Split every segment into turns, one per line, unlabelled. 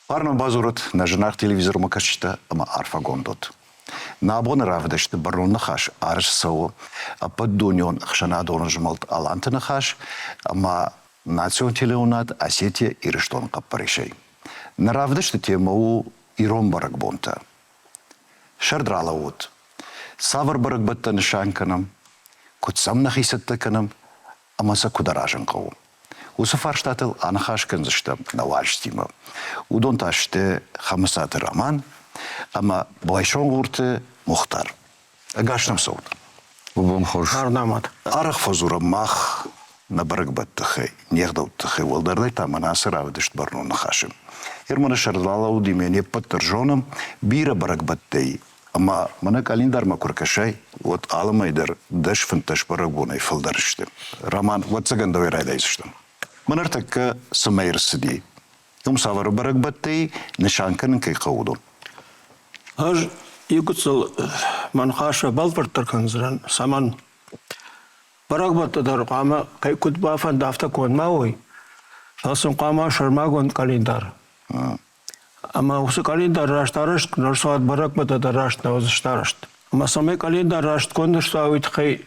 Фарнон бадзурут нӕ зынаргъ телевизормӕ кӕсджытӕ ӕмӕ арфӕгонд ут. Нӕ абоны равдысты бӕрнон ныхас арӕзт цӕуы ӕппӕтдунеон ӕхсӕнадон змӕлд Аланты ныхас ӕмӕ национ телеуынад Осетия-Ирыстон хъӕппӕрисӕй. Нӕ равдысты темӕ у ирон бӕрӕгбонтӕ. Сӕрд ралӕууыд. Цавӕр бӕрӕгбӕттӕ нысан кӕнӕм, куыд сӕм нӕхи цӕттӕ кӕнӕм ӕмӕ сӕ куыд аразын хъӕуы? Уыцы фарстатыл аныхас кӕндзыстӕм нӕ уазджытимӕ. Уыдон та сты Хӕмыцаты Роман ӕмӕ Байсонгъурты Мухтар. Ӕгас нӕм цӕут!
Бон хорз.
Арнамад.
Арӕх фӕдзурӕм мах нӕ бӕрӕгбӕтты тыххӕй, не гъдӕутты тыххӕй, уӕлдайдӕр та мӕнӕ ацы равдыст бӕрнон ныхасы. Ерманы сӕрдалаудимӕ не ппӕт дӕр зонӕм, бирӕ бӕрӕгбӕттӕй ӕмӕ мӕнӕ къӕлиндармӕ куы ркӕсай, уӕд алы мӕй дӕр 10-15 бӕрӕгбонӕй фылдӕр сты. Роман, ӕвӕццӕгӕн, дӕуӕй райдайдзыстӕм. Мӕн ӕртӕккӕ цы мӕй ӕрцыди, уым цавӕр бӕрӕгбӕттӕй нысан кӕнын кӕй хъӕуы, уыдон?
Ӕз иугуыцыл мӕ ныхас фӕбӕлвырддӕр кӕндзынӕн, цӕмӕн. Бӕрӕгбӕттӕ дӕр хъуамӕ кӕй куыд бафӕнда, афтӕ конд ма уой, фӕлӕ сын хъуамӕ сӕрмагонд къӕлиндар. Ӕмӕ уыцы къӕлиндар раст арӕзт куы ӕрцӕуа, бӕрӕгбӕттӕ дӕр раст нӕ уыдзысты арӕзт. Ӕмӕ цӕмӕй къӕлиндар растгонд ӕрцӕуа, уый тыххӕй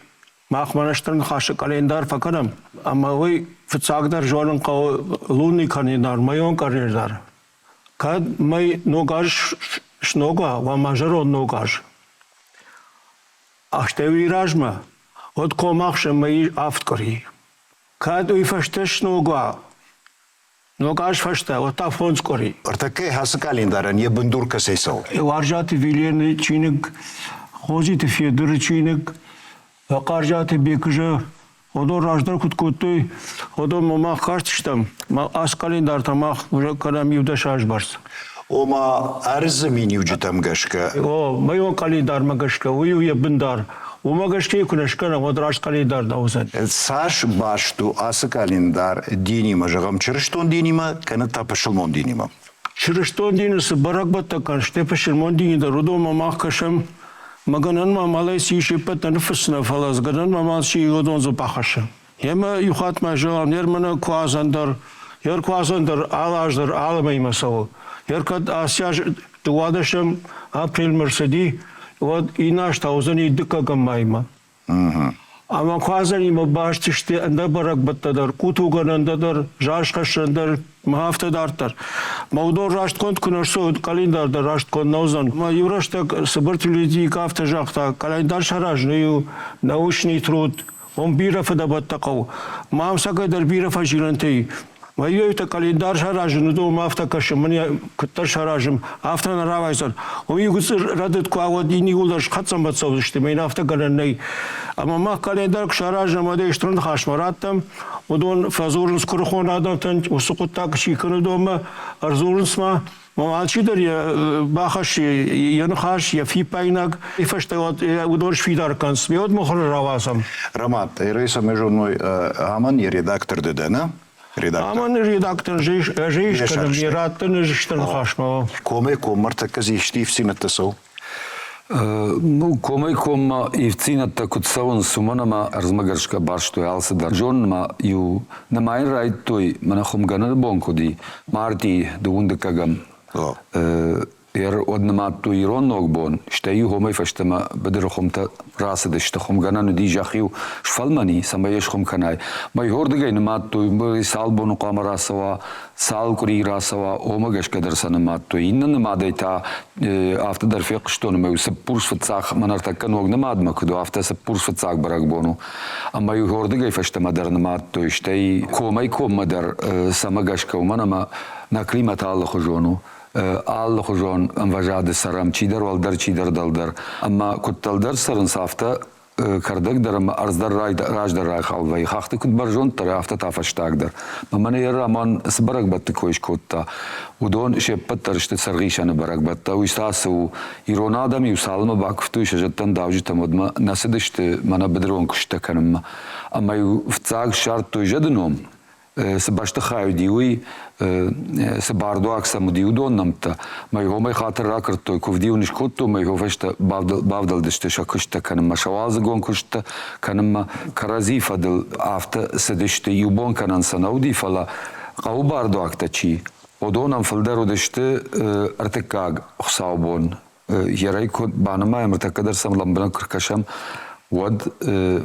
мах мӕнӕ стыр ныхасы къӕлиндар фӕкӕнӕм, ӕмӕ уый фыццагдӕр зонын хъӕуы лунный къӕлиндар, мӕйон къӕлиндар. Кӕд мӕй ног аз сног уа, уа ма зӕронд ног аз. Астӕуи размӕ, уӕд комахсӕн мӕй авд къуыри. Кӕд уый фӕстӕ сног уа, Ног аз фӕстӕ, уӕд та фондз къуыри.
Ӕртӕккӕ ацы къӕлиндарӕн йӕ бындур кӕцӕй цӕуы?
Уарзаты Вилены чиныг, Хозиты Федыры чиныг, Хъарджиаты Бекызы уыдон раздӕр куыд кодтой, уыдонмӕ мах кастыстӕм. Ацы къӕлиндартӕ мах кӕнӕм иу-дӕс аз бӕрц.
Ома ӕрдзы миниуджытӕм гӕсгӕ?
О, мӕйон къӕлиндармӕ гӕсгӕ, уый у йӕ бындар. Уымӕ гӕсгӕ куы нӕ скӕнӕм, уӕд раст къӕлиндар нӕ уыдзӕн.
Цас баст у ацы къӕлиндар динимӕ, зӕгъӕм, чырыстон динимӕ кӕнӕ та пысылмон динимӕ?
Чырыстон дины цы бӕрӕгбӕттӕ кӕн, стӕй пысылмон дины дӕр, уыдонмӕ мах кӕсӕм, мӕ гӕнӕн ма малӕй цы ис, ӕппӕт нӕ ныффыссынӕн, фӕлӕ гӕнӕн ма мал чи уыдон дзы бахӕссы. Емӕ иу хатт ма зӕгъӕм, ер мӕнӕ куадзӕн дӕр, ер куадзӕн дӕр алы аз дӕр алы мӕймӕ цӕуы. Ер кӕд ацы аз дыууадӕсӕм апрельмӕ рцыди, уӕд иннӕ аз та уыдзӕни дыккӕгӕм маймӕ. Ӕмӕ куадзӕнимӕ баст сты ӕндӕр бӕрӕгбӕттӕ дӕр, къутугӕнӕнтӕ дӕр, зазхӕссӕн дӕр, ма афтӕ дарддӕр. Мӕ уыдон растгонд куы нӕ рцӕуой, къӕлиндар дӕр растгонд нӕ уыдзӕн. Мӕ иу рӕстӕг Цыбырты Лидийы афтӕ загъта, къӕлиндар саразын у научный труд, Уым бирӕ фыдӕбӕттӕ хъӕуы. Мӕм сӕгӕй дӕр бирӕ фӕзилӕнтӕ и. Вӕййы къӕлиндар саразын, уыдон афтӕ кӕсы, мын йӕ куыддӕр саразын, афтӕ нӕ рауайдзӕн. Уым иу гыццыл рӕдыд куы уа, уӕд ин иууылдӕр схӕццӕ-мӕццӕ уыдзысты, мӕ йын афтӕ гӕнӕн нӕй. Ӕмӕ мах къӕлиндар куы саразӕм, уӕд ӕй стыр ныхасмӕ раттӕм, уыдон фӕдзурынц куырыхон адӕмтӕн, уыцы хъуыддаг чи кӕны, уыдонмӕ ӕрдзурынц ма, Алчидӕр йӕ бахӕссы йӕ ныхас, йӕ фиппаинаг. И фӕстӕ уыдон сфидар кӕнынц. Ме уӕд мыхуыры рауадзӕм.
Роман, Рейса зоной, аман йӕ редактор ды дӕ, нӕ?
Редактор. Аман редактор ӕз кӕнӕм, йӕ раттын ӕз стыр ныхасмӕ.
Комӕй коммӕ ӕртӕккӕ дзы исты ивддзинӕдтӕ цӕуы?
Ну, комӕй-коммӕ ивддзинӕдтӕ куыд цӕуынц, уымӕн ӕмӕ ӕрдзмӕ гӕсгӕ барстой алцыдӕр. Зонын ма-иу нымайын райдыдтой, мӕнӕ хуымгӕнӕны бон куыд и, мартъи дыууын дыккӕгӕм. Уӕд нымадтой ирон ногбон, стӕй-иу хомӕй фӕстӕмӕ быдыры хуымтӕ рацыдысты. Хуымгӕнӕн уыди, зӕхх-иу сфӕлмӕн и, цӕмӕй йӕ схуым кӕнай. Мӕйхордыгӕй нымадтой, цал боны хъуамӕ рацӕуа, цал къуыри рацӕуа, уымӕ гӕсгӕ дӕр сӕ нымадтой. Иннӕ нымадӕй та афтӕ дӕр фехъуыстон, ӕмӕ-иу цыппурс фыццаг, мӕн ӕртӕккӕ ног нымадмӕ куыд у, афтӕ цыппурс фыццаг бӕрӕгбон у. Ӕмӕ-иу уырдыгӕй фӕстӕмӕ дӕр нымадтой, стӕй комӕй-коммӕ дӕр цӕмӕ гӕсгӕ, уымӕн ӕмӕ нӕ климат алыхуызон у, алыхуызон ӕмвӕзады цӕрӕм, чидӕр уӕлдӕр, чидӕр дӕлдӕр. Ӕмӕ куыд дӕлдӕр цӕрынц, афтӕ кӕрдӕг дӕр ӕмӕ ӕрдз дӕр раздӕр райхал вӕййы. Хӕхты куыд бӕрзонддӕр, афтӕ та фӕстагдӕр. Мӕнӕ йӕ Раман цы бӕрӕгбӕтты кой скодта, уыдон се ппӕт дӕр сты Цӕргъисӕны бӕрӕгбӕттӕ. Уый та цы у? Ирон адӕм-иу цалынмӕ бакуывтой сӕ зӕдтӕн дауджытӕм, уӕдмӕ нӕ цыдысты мӕнӕ быдырон куысттӕ кӕнынмӕ. Ӕмӕ-иу фыццаг ссардтой зӕды ном, цы бӕстыхай уыди, уый, цы бардуаг сӕм уыди, уыдон нӕмттӕ. Мӕ уымӕй хатыр ракуырдтой, куывд-иу ын скодтой, мӕ йӕ фӕстӕ бавдӕлдысты сӕ куысттӕ кӕнынмӕ, сӕ уалдзыгон куысттӕ кӕнынмӕ. Кӕрӕдзи фӕдыл афтӕ цыдысты, иу бон кӕнӕн сӕ нӕ уыди, фӕлӕ хъӕуы бардуӕгтӕ чи? Уыдонӕн фылдӕр уыдысты ӕртыккаг хуыцаубон. Йӕрӕй куы банымайӕм, ӕртӕккӕ дӕр сӕм лӕмбынӕг куы ркӕсӕм, уӕд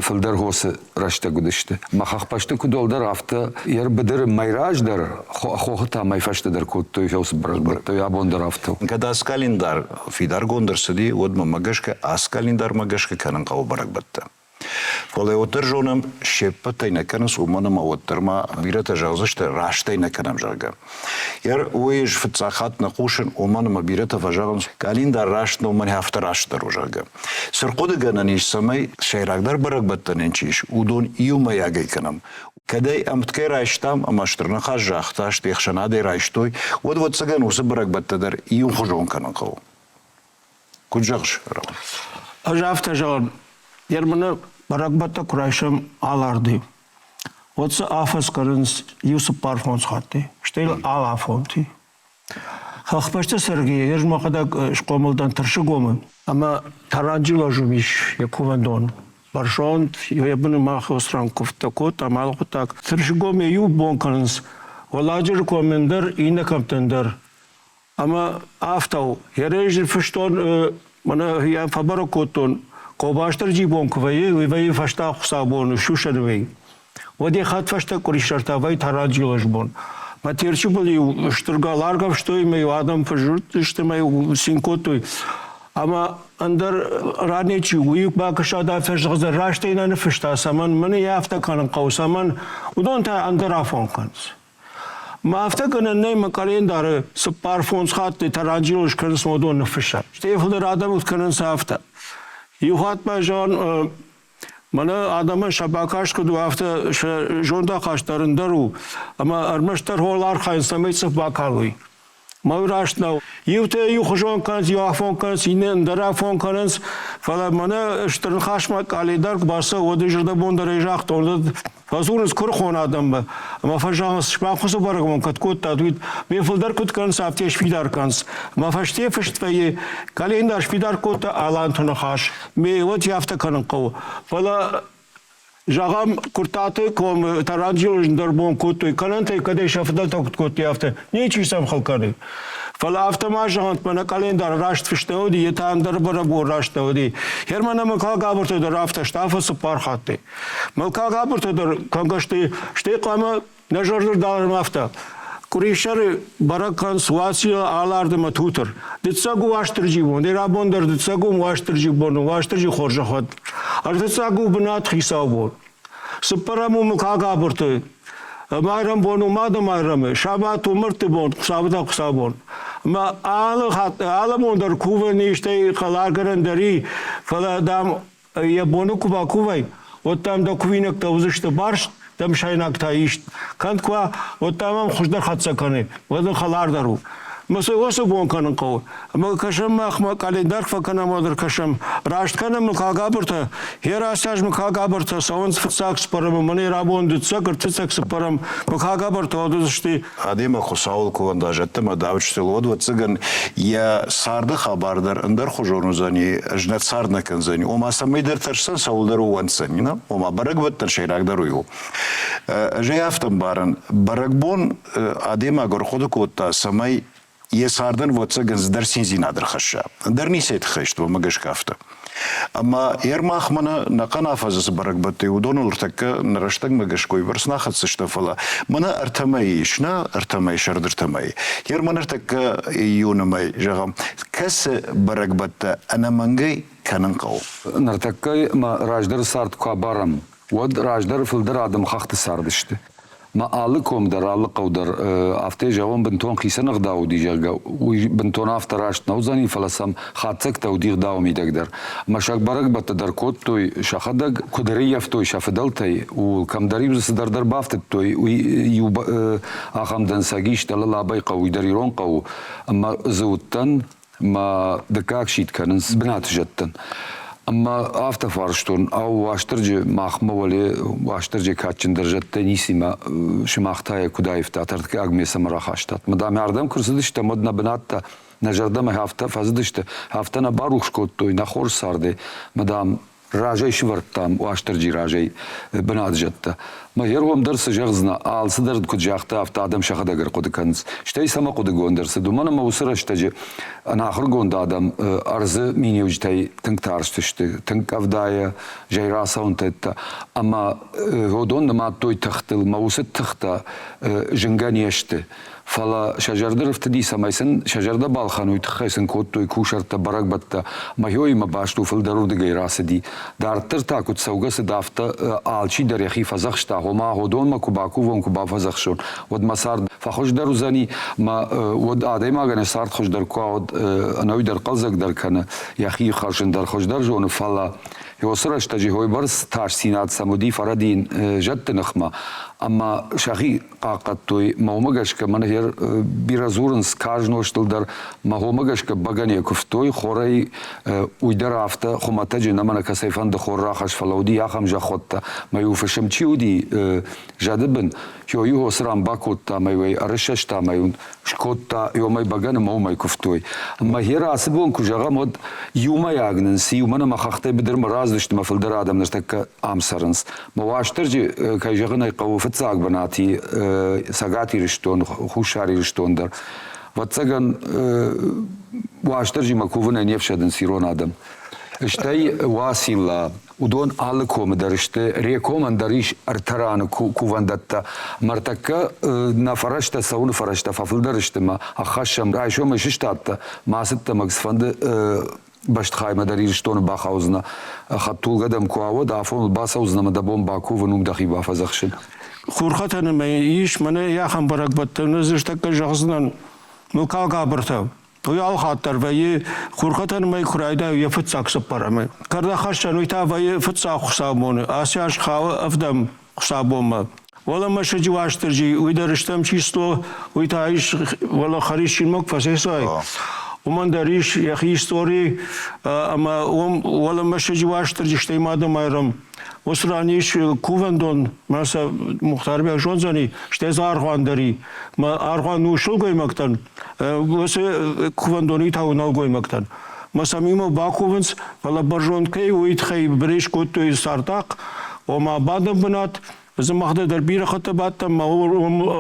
фылдӕр хосы рӕстӕг уыдысты. Мӕ хӕхбӕсты куыд уӕлдӕр, афтӕ йӕ быдыры мӕй раздӕр, хохы та мӕй фӕстӕдӕр кодтой хӕлцы бӕрӕгбӕттӕ, абон дӕр афтӕ у.
Кӕд ацы къӕлиндар фидаргонд ӕрцыди, уӕд мӕмӕ гӕсгӕ ацы къӕлиндармӕ гӕсгӕ кӕнын хъӕуы бӕрӕгбӕттӕ. Фӕлӕ уӕддӕр зонӕм, се ппӕтӕй нӕ кӕнынц, уымӕн ӕмӕ уӕддӕр ма бирӕтӕ зӕгъдзысты, растӕй нӕ кӕнӕм, зӕгъгӕ. Йӕ уый ӕз фыццаг хатт нӕ хъусын, уымӕн ӕмӕ бирӕтӕ фӕзӕгъынц, къӕлиндар раст нӕу, мӕнӕ афтӕ растдӕр у, зӕгъгӕ. Цы рхъуыдыгӕнӕн ис, цӕмӕй сӕйрагдӕр бӕрӕгбӕттӕ нын чи ис, уыдон иумӕйагӕй кӕнӕм. Кӕд ӕй ӕмткӕй райстам ӕмӕ стыр ныхас загъта, стӕй ӕхсӕнадӕй райстой, уӕд, ӕвӕццӕгӕн, уыцы бӕрӕгбӕттӕ дӕр иухуызон кӕнын хъӕуы. Куыд зӕгъыс, Роман?
Ӕз афтӕ зӕгъын, Ерманы бӕрӕгбӕттӕ куы райсӕм аларды, уӕд дзы афӕдз кӕнынц иу цыппар-фондз хатты, стӕй алафонты. Хӕхбӕсты Сергей ӕз мӕхӕдӕг схъомыл дӕн Тырсыгомы ӕмӕ Таранджелозы ис йӕ кувӕндон. Бӕрзонд, йӕ быны мах осран куывдтӕ кодтам, алы хъуыддаг. Тырсыгомы иу бон кӕнынц Уӕлладжыры комӕн дӕр, иннӕ кӕмттӕн дӕр. Ӕмӕ афтӕ у. Ерӕй фыстон, мӕнӕ йӕ фӕбӕрӕг кодтон, Къобастырджи бон куы вӕййы, уый вӕййы фӕстаг хуыцаубоны, сусӕны вӕййы. Уӕд йӕ хӕдфӕстӕ къуырисӕртӕ вӕййы Таранджелоз бон. Мӕ Терчы был-иу стыр гал аргӕвстой, ӕмӕ-иу адӕм фӕзылдысты ӕмӕ-иу цин кодтой. Ӕмӕ ӕндӕр ранӕй чи уый бакӕса да фӕзӕгъдзӕн, раст ӕй нӕ ныффыста, цӕмӕн мӕн ӕй афтӕ кӕнын хъӕуы, цӕмӕн. Уыдон та ӕндӕр афон кӕнынц. Мӕ афтӕ гӕнӕн нӕй, мӕ къӕлиндары цыппар-фондз хатты Таранджело скӕнынц уыдон ныффысса. Стӕй фылдӕр адӕм кӕнынц афтӕ. Иу хатт ма зӕгъын, мӕнӕ адӕмӕн сӕ бакаст куыд у, афтӕ сӕ зондахаст дӕр ӕндӕр у, ӕмӕ ӕрмӕстдӕр хол архайынц, цӕмӕй цъыф бакалой. Мӕ раст нӕу. Иутӕ иухуызон кӕнынц, иу афон кӕнынц, иннӕ ӕндӕр афон кӕнынц, фӕлӕ мӕнӕ стыр ныхасмӕ къӕлидар куы бацӕуы, уӕд зӕрдӕбондӕрӕй загътон, фӕдзурынц куырыхон адӕммӕ ӕмӕ фӕзӕгъынц, сымах уыцы бӕрӕгбон кӕд кодтат, уый ме фылдӕр куыд кӕнынц, афтӕ сфидар кӕнынц. Мӕ фӕсте фыст вӕййы, къӕлиндар сфидар кодта Аланты ныхас. Ме уӕд афтӕ кӕнын хъӕуы. Фӕлӕ Зӕгъӕм, Куырттаты комы Таранджелы зындӕр бон кодтой, кӕнӕнтӕй кӕдӕй сӕ фыдӕлтӕ куыд кодтой, афтӕ. Ничи сӕм хыл кӕны. Фӕлӕ афтӕ ма зӕгъӕнт, мӕнӕ къӕлиндар раст фыст нӕ уыди, йе та ӕндӕр бӕрӕгбон раст нӕ уыди. Герман ӕмӕ Мыкалгабыртӕ дӕр афтӕ сты, афӕдз цыппар хатты. Мыкалгабыртӕ дӕр кӕнгӕ сты, стӕй хъуамӕ Нӕ зӕрдыл дарӕм афтӕ. Къуырисӕры бӕрӕг кӕнынц Уацилла, Алард ӕмӕ Тутыр. Дыццӕг у Уастырджи бон, рабон дӕр дыццӕг у Уастырджи бон, Уастырджи хорзӕх уӕд. Ӕртыццӕг у бынат хицауы бон. Цыппӕрӕм у Мыкалгабырты. Майрӕмбон у Мады Майрӕмы, сабат у мӕрдты бон, Хуыцауы та Хуыцауы бон. Ӕмӕ алы хатт, алы бон дӕр кувӕн и, стӕй хӕларгӕнӕн дӕр и, фӕлӕ, дам, йӕ боны куы бакувай, уӕд дӕм дӕ кувинӕгтӕ уыдзысты барст, дӕ мысайнаг та ист. Кӕнд куы уа, уӕд дӕм ӕм хуыздӕр хӕццӕ кӕны, уӕд ын хӕлардӕр у. Мӕ цы уыцы бон кӕнын хъӕуы? Ӕмӕ кӕсӕм махмӕ къӕлиндар фӕкӕнӕм, уӕд ӕркӕсӕм. Раст кӕнӕм Мыкалгабыртӕ. Йе растӕз Мыкалгабыртӕ цӕуынц фыццаг цыппӕрӕмы, мӕнӕ рабон дыццӕг, ӕртыццӕг цыппӕрӕм. Мыкалгабыртӕ уӕд уыдзысты
Адӕймаг Хуыцауыл кувӕнда зӕдтӕ ӕмӕ давджытыл, уӕд, ӕвӕццӕгӕн, йӕ царды хабар дӕр ӕндӕрхуызон уыдзӕни, знӕт цард нӕ кӕндзӕни. Ома, цӕмӕйдӕр тӕрсдзӕн, цӕуылдӕр ууӕнддзӕни. Нӕ? Ома, бӕрӕгбӕттӕн сӕйрагдӕр уый у. Ӕз ӕй афтӕ ӕмбарын, бӕрӕгбон адӕймаг ӕрхъуыды кодта, цӕмӕй йӕ цардӕн, ӕвӕццӕгӕн, цыдӕр циндзинад ӕрхӕсса. Ӕндӕр ницӕй тыххӕй сты, уымӕ гӕсгӕ афтӕ. Ӕмӕ Ермах мӕнӕ нӕхъӕн афӕдзы цы бӕрӕгбӕттӕ уыдоныл ӕртӕккӕ нӕ рӕстӕгмӕ гӕсгӕ уыйбӕрц нӕ хӕцдзыстӕм, фӕлӕ мӕнӕ ӕртӕ мӕйы ис, нӕ ӕртӕ мӕйы, сӕрды ӕртӕ мӕйы. Ерман ӕртӕккӕ июны мӕй, зӕгъӕм, кӕцы бӕрӕгбӕттӕ ӕнӕмӕнгӕй кӕнын хъӕуы?
Ныртӕккӕ ма раздӕры цард куы абарӕм, уӕд раздӕр фылдӕр адӕм хӕхты цардысты. Мӕ алы ком дӕр, алы хъӕу дӕр афтӕ зӕгъон бынтон хицӕн ӕгъдау уыди, зӕгъгӕ, уый бынтон афтӕ раст нӕ уыдзӕни, фӕлӕ сӕм хатдзӕгтӕ уыди ӕгъдауы мидӕг дӕр. Мӕ сӕ бӕрӕгбӕттӕ дӕр кодтой сӕхӕдӕг, куыд ӕрыййӕфтой сӕ фыдӕлтӕй, ууыл кӕмдӕр-иу дзы цыдӕр дӕр бафтыдтой, уый иу ахӕм дӕнцӕг ис, дӕлӕ Лабӕйы хъӕу, уый дӕр ирон хъӕу у, ӕмӕ дзы уыдтӕн, мӕ дыккаг сидт кӕнынц бынаты зӕдтӕн. Ӕмӕ афтӕ фарстон, ау, Уастырджи махмӕ уӕле Уастырджи кадджындӕр зӕдтӕй ницимӕ сымах та йӕ куыд аивтат, ӕртыккаг ме цӕмӕ рахастат? Мӕ дам, ардӕм куы рцыдыстӕм, уӕд нӕ бынӕттӕ нӕ зӕрдӕмӕ афтӕ фӕцыдысты, афтӕ нӕ барухс кодтой нӕ хорз цардӕй. Мӕ дам, Разӕй сывӕрдтам Уастырджи разӕй бынат зӕдтӕ. Мӕ ӕргом дӕр цы зӕгъдзынӕ, алцыдӕр куыд загъта, афтӕ адӕм сӕхӕдӕг ӕрхъуыды кӕнынц. Стӕй цӕмӕ хъуыдыгонд ӕрцыд, уымӕн ӕмӕ уыцы рӕстӕджы ӕнахуыргонд адӕм ӕрдзы миниуджытӕй тынг тарстысты, тынг къӕвдайӕ, зӕй рацӕуынтӕ ӕмӕ уыдон нымадтой тыхтыл, мӕ уыцы тыхтӕ зынгӕ не сты. Фӕлӕ сӕ зӕрды рыфтыди, цӕмӕй сын сӕ зӕрдӕ балхӕной, тыххӕй сын кодтой кусӕрттӕ, бӕрӕгбӕттӕ. Мӕхиоимӕ баст у фылдӕр уырдыгӕй рацыди. Дарддӕр та куыд цӕугӕ цыд, афтӕ алчи дӕр йӕхи фӕдзӕхста, ома уыдонмӕ куы бакувон, куы бафӕдзӕхсон, уӕд мӕ цард фӕхуыздӕр уыдзӕни, мӕ уӕд адӕймагӕн йӕ цард хуыздӕр куы уа, уӕд ӕнӕуи дӕр хъӕлдзӕгдӕр кӕны, йӕхи хӕрзын дӕр хуыздӕр зоны, фӕлӕ уыцы рӕстӕджы уыйбӕрц тасдзинад сӕм уыди фӕрӕдийын зӕдты ныхмӕ, ӕмӕ сӕхи хъахъхъӕдтой. Мӕ уымӕ гӕсгӕ мӕн гъер бирӕ дзурынц карз нозтыл дӕр. Мӕ уымӕ гӕсгӕ бӕгӕныйӕ куывтой, хорӕй уый дӕр афтӕ хуымӕтӕджы нӕ мӕнӕ кӕцӕй фӕнды хор рахӕсс, фӕлӕ уыди ахӕм зӕххуӕттӕ. Мӕ-иу фысым чи уыди зӕды бын, иу уыцы ран бакодта мӕ-иу ӕй ӕрыссӕста мӕ-иу скодта, уымӕй бӕгӕны мӕ уымӕй куывтой. Ӕмӕ гъер ацы бон куы зӕгъӕм, уӕд иумӕйаг нын цы иумӕ нӕ хӕхтӕй быдырмӕ рацыдысты, мӕ фылдӕр адӕм ныртӕккӕ ам цӕрынц. Мӕ Уастырджи, кӕй зӕгъын ӕй хъӕуы, фыццаг бынат и Цӕгат Ирыстон, Хуссар Ирыстон дӕр. Ӕвӕццӕгӕн, Уастырджимӕ кувынӕй не фсӕдынц ирон адӕм. Стӕй Уацилла, уыдон алы комы дӕр сты. Рекомӕн дӕр ис ӕртӕ раны кувӕндӕттӕ. Мӕртӕккӕ нӕ фӕрӕзтӕ цӕуыны фӕрӕзтӕ фӕфылдӕр сты мӕ ӕххӕссӕм. Райсомӕй сыстадтӕ, ма ацыдтӕ мӕ цыфӕнды бӕстыхаймӕ дӕр Ирыстоны бахаудзынӕ, хӕдтулгӕ дӕм куы уа, уӕд афоныл бацӕудзынӕ ӕмӕ дӕ бон бакувын, уым дӕхи бафӕдзӕхсын.
Хурхӕтӕны мӕ ис мӕнӕ ахӕм бӕрӕгбӕттӕ, ӕз ныртӕккӕ зӕгъдзынӕн Мыкалгабыртӕ. Уый алхатт дӕр вӕййы хурхӕтӕны мӕй куы райдайы йӕ фыццаг цыппӕрӕмы. Кӕрдӕхӕссӕн уый та вӕййы фыццаг хуыцаубоны, ацы аз хауы ӕвдӕм хуыцаубонмӕ. Уӕлӕ мӕсыджы Уастырджи, уый дӕр стӕм число, уый та ис уӕлӕ Хӕрисджынмӕ куы фӕцӕйцӕуай, уымӕн дӕр ис йӕхи истори ӕмӕ уым уӕлӕ мӕсыджы Уастырджи, стӕй Мады Майрӕм. Уыцы ран ис кувӕндон, мӕ сӕ Мухтарбег зондзӕни, стӕй дзы аргъуан дӕр и. Мӕ аргъуан у сылгоймӕгтӕн, уыцы кувӕндон та у нӕлгоймӕгтӕн. Мӕ сӕм иумӕ бакувынц, фӕлӕ бӕрзонд кӕй у, уый тыххӕй бирӕ скодтой цардахъ, ома бадӕн бынат, Зымӕгъдӕ дӕр бирӕ хатт бадтӕн, мӕ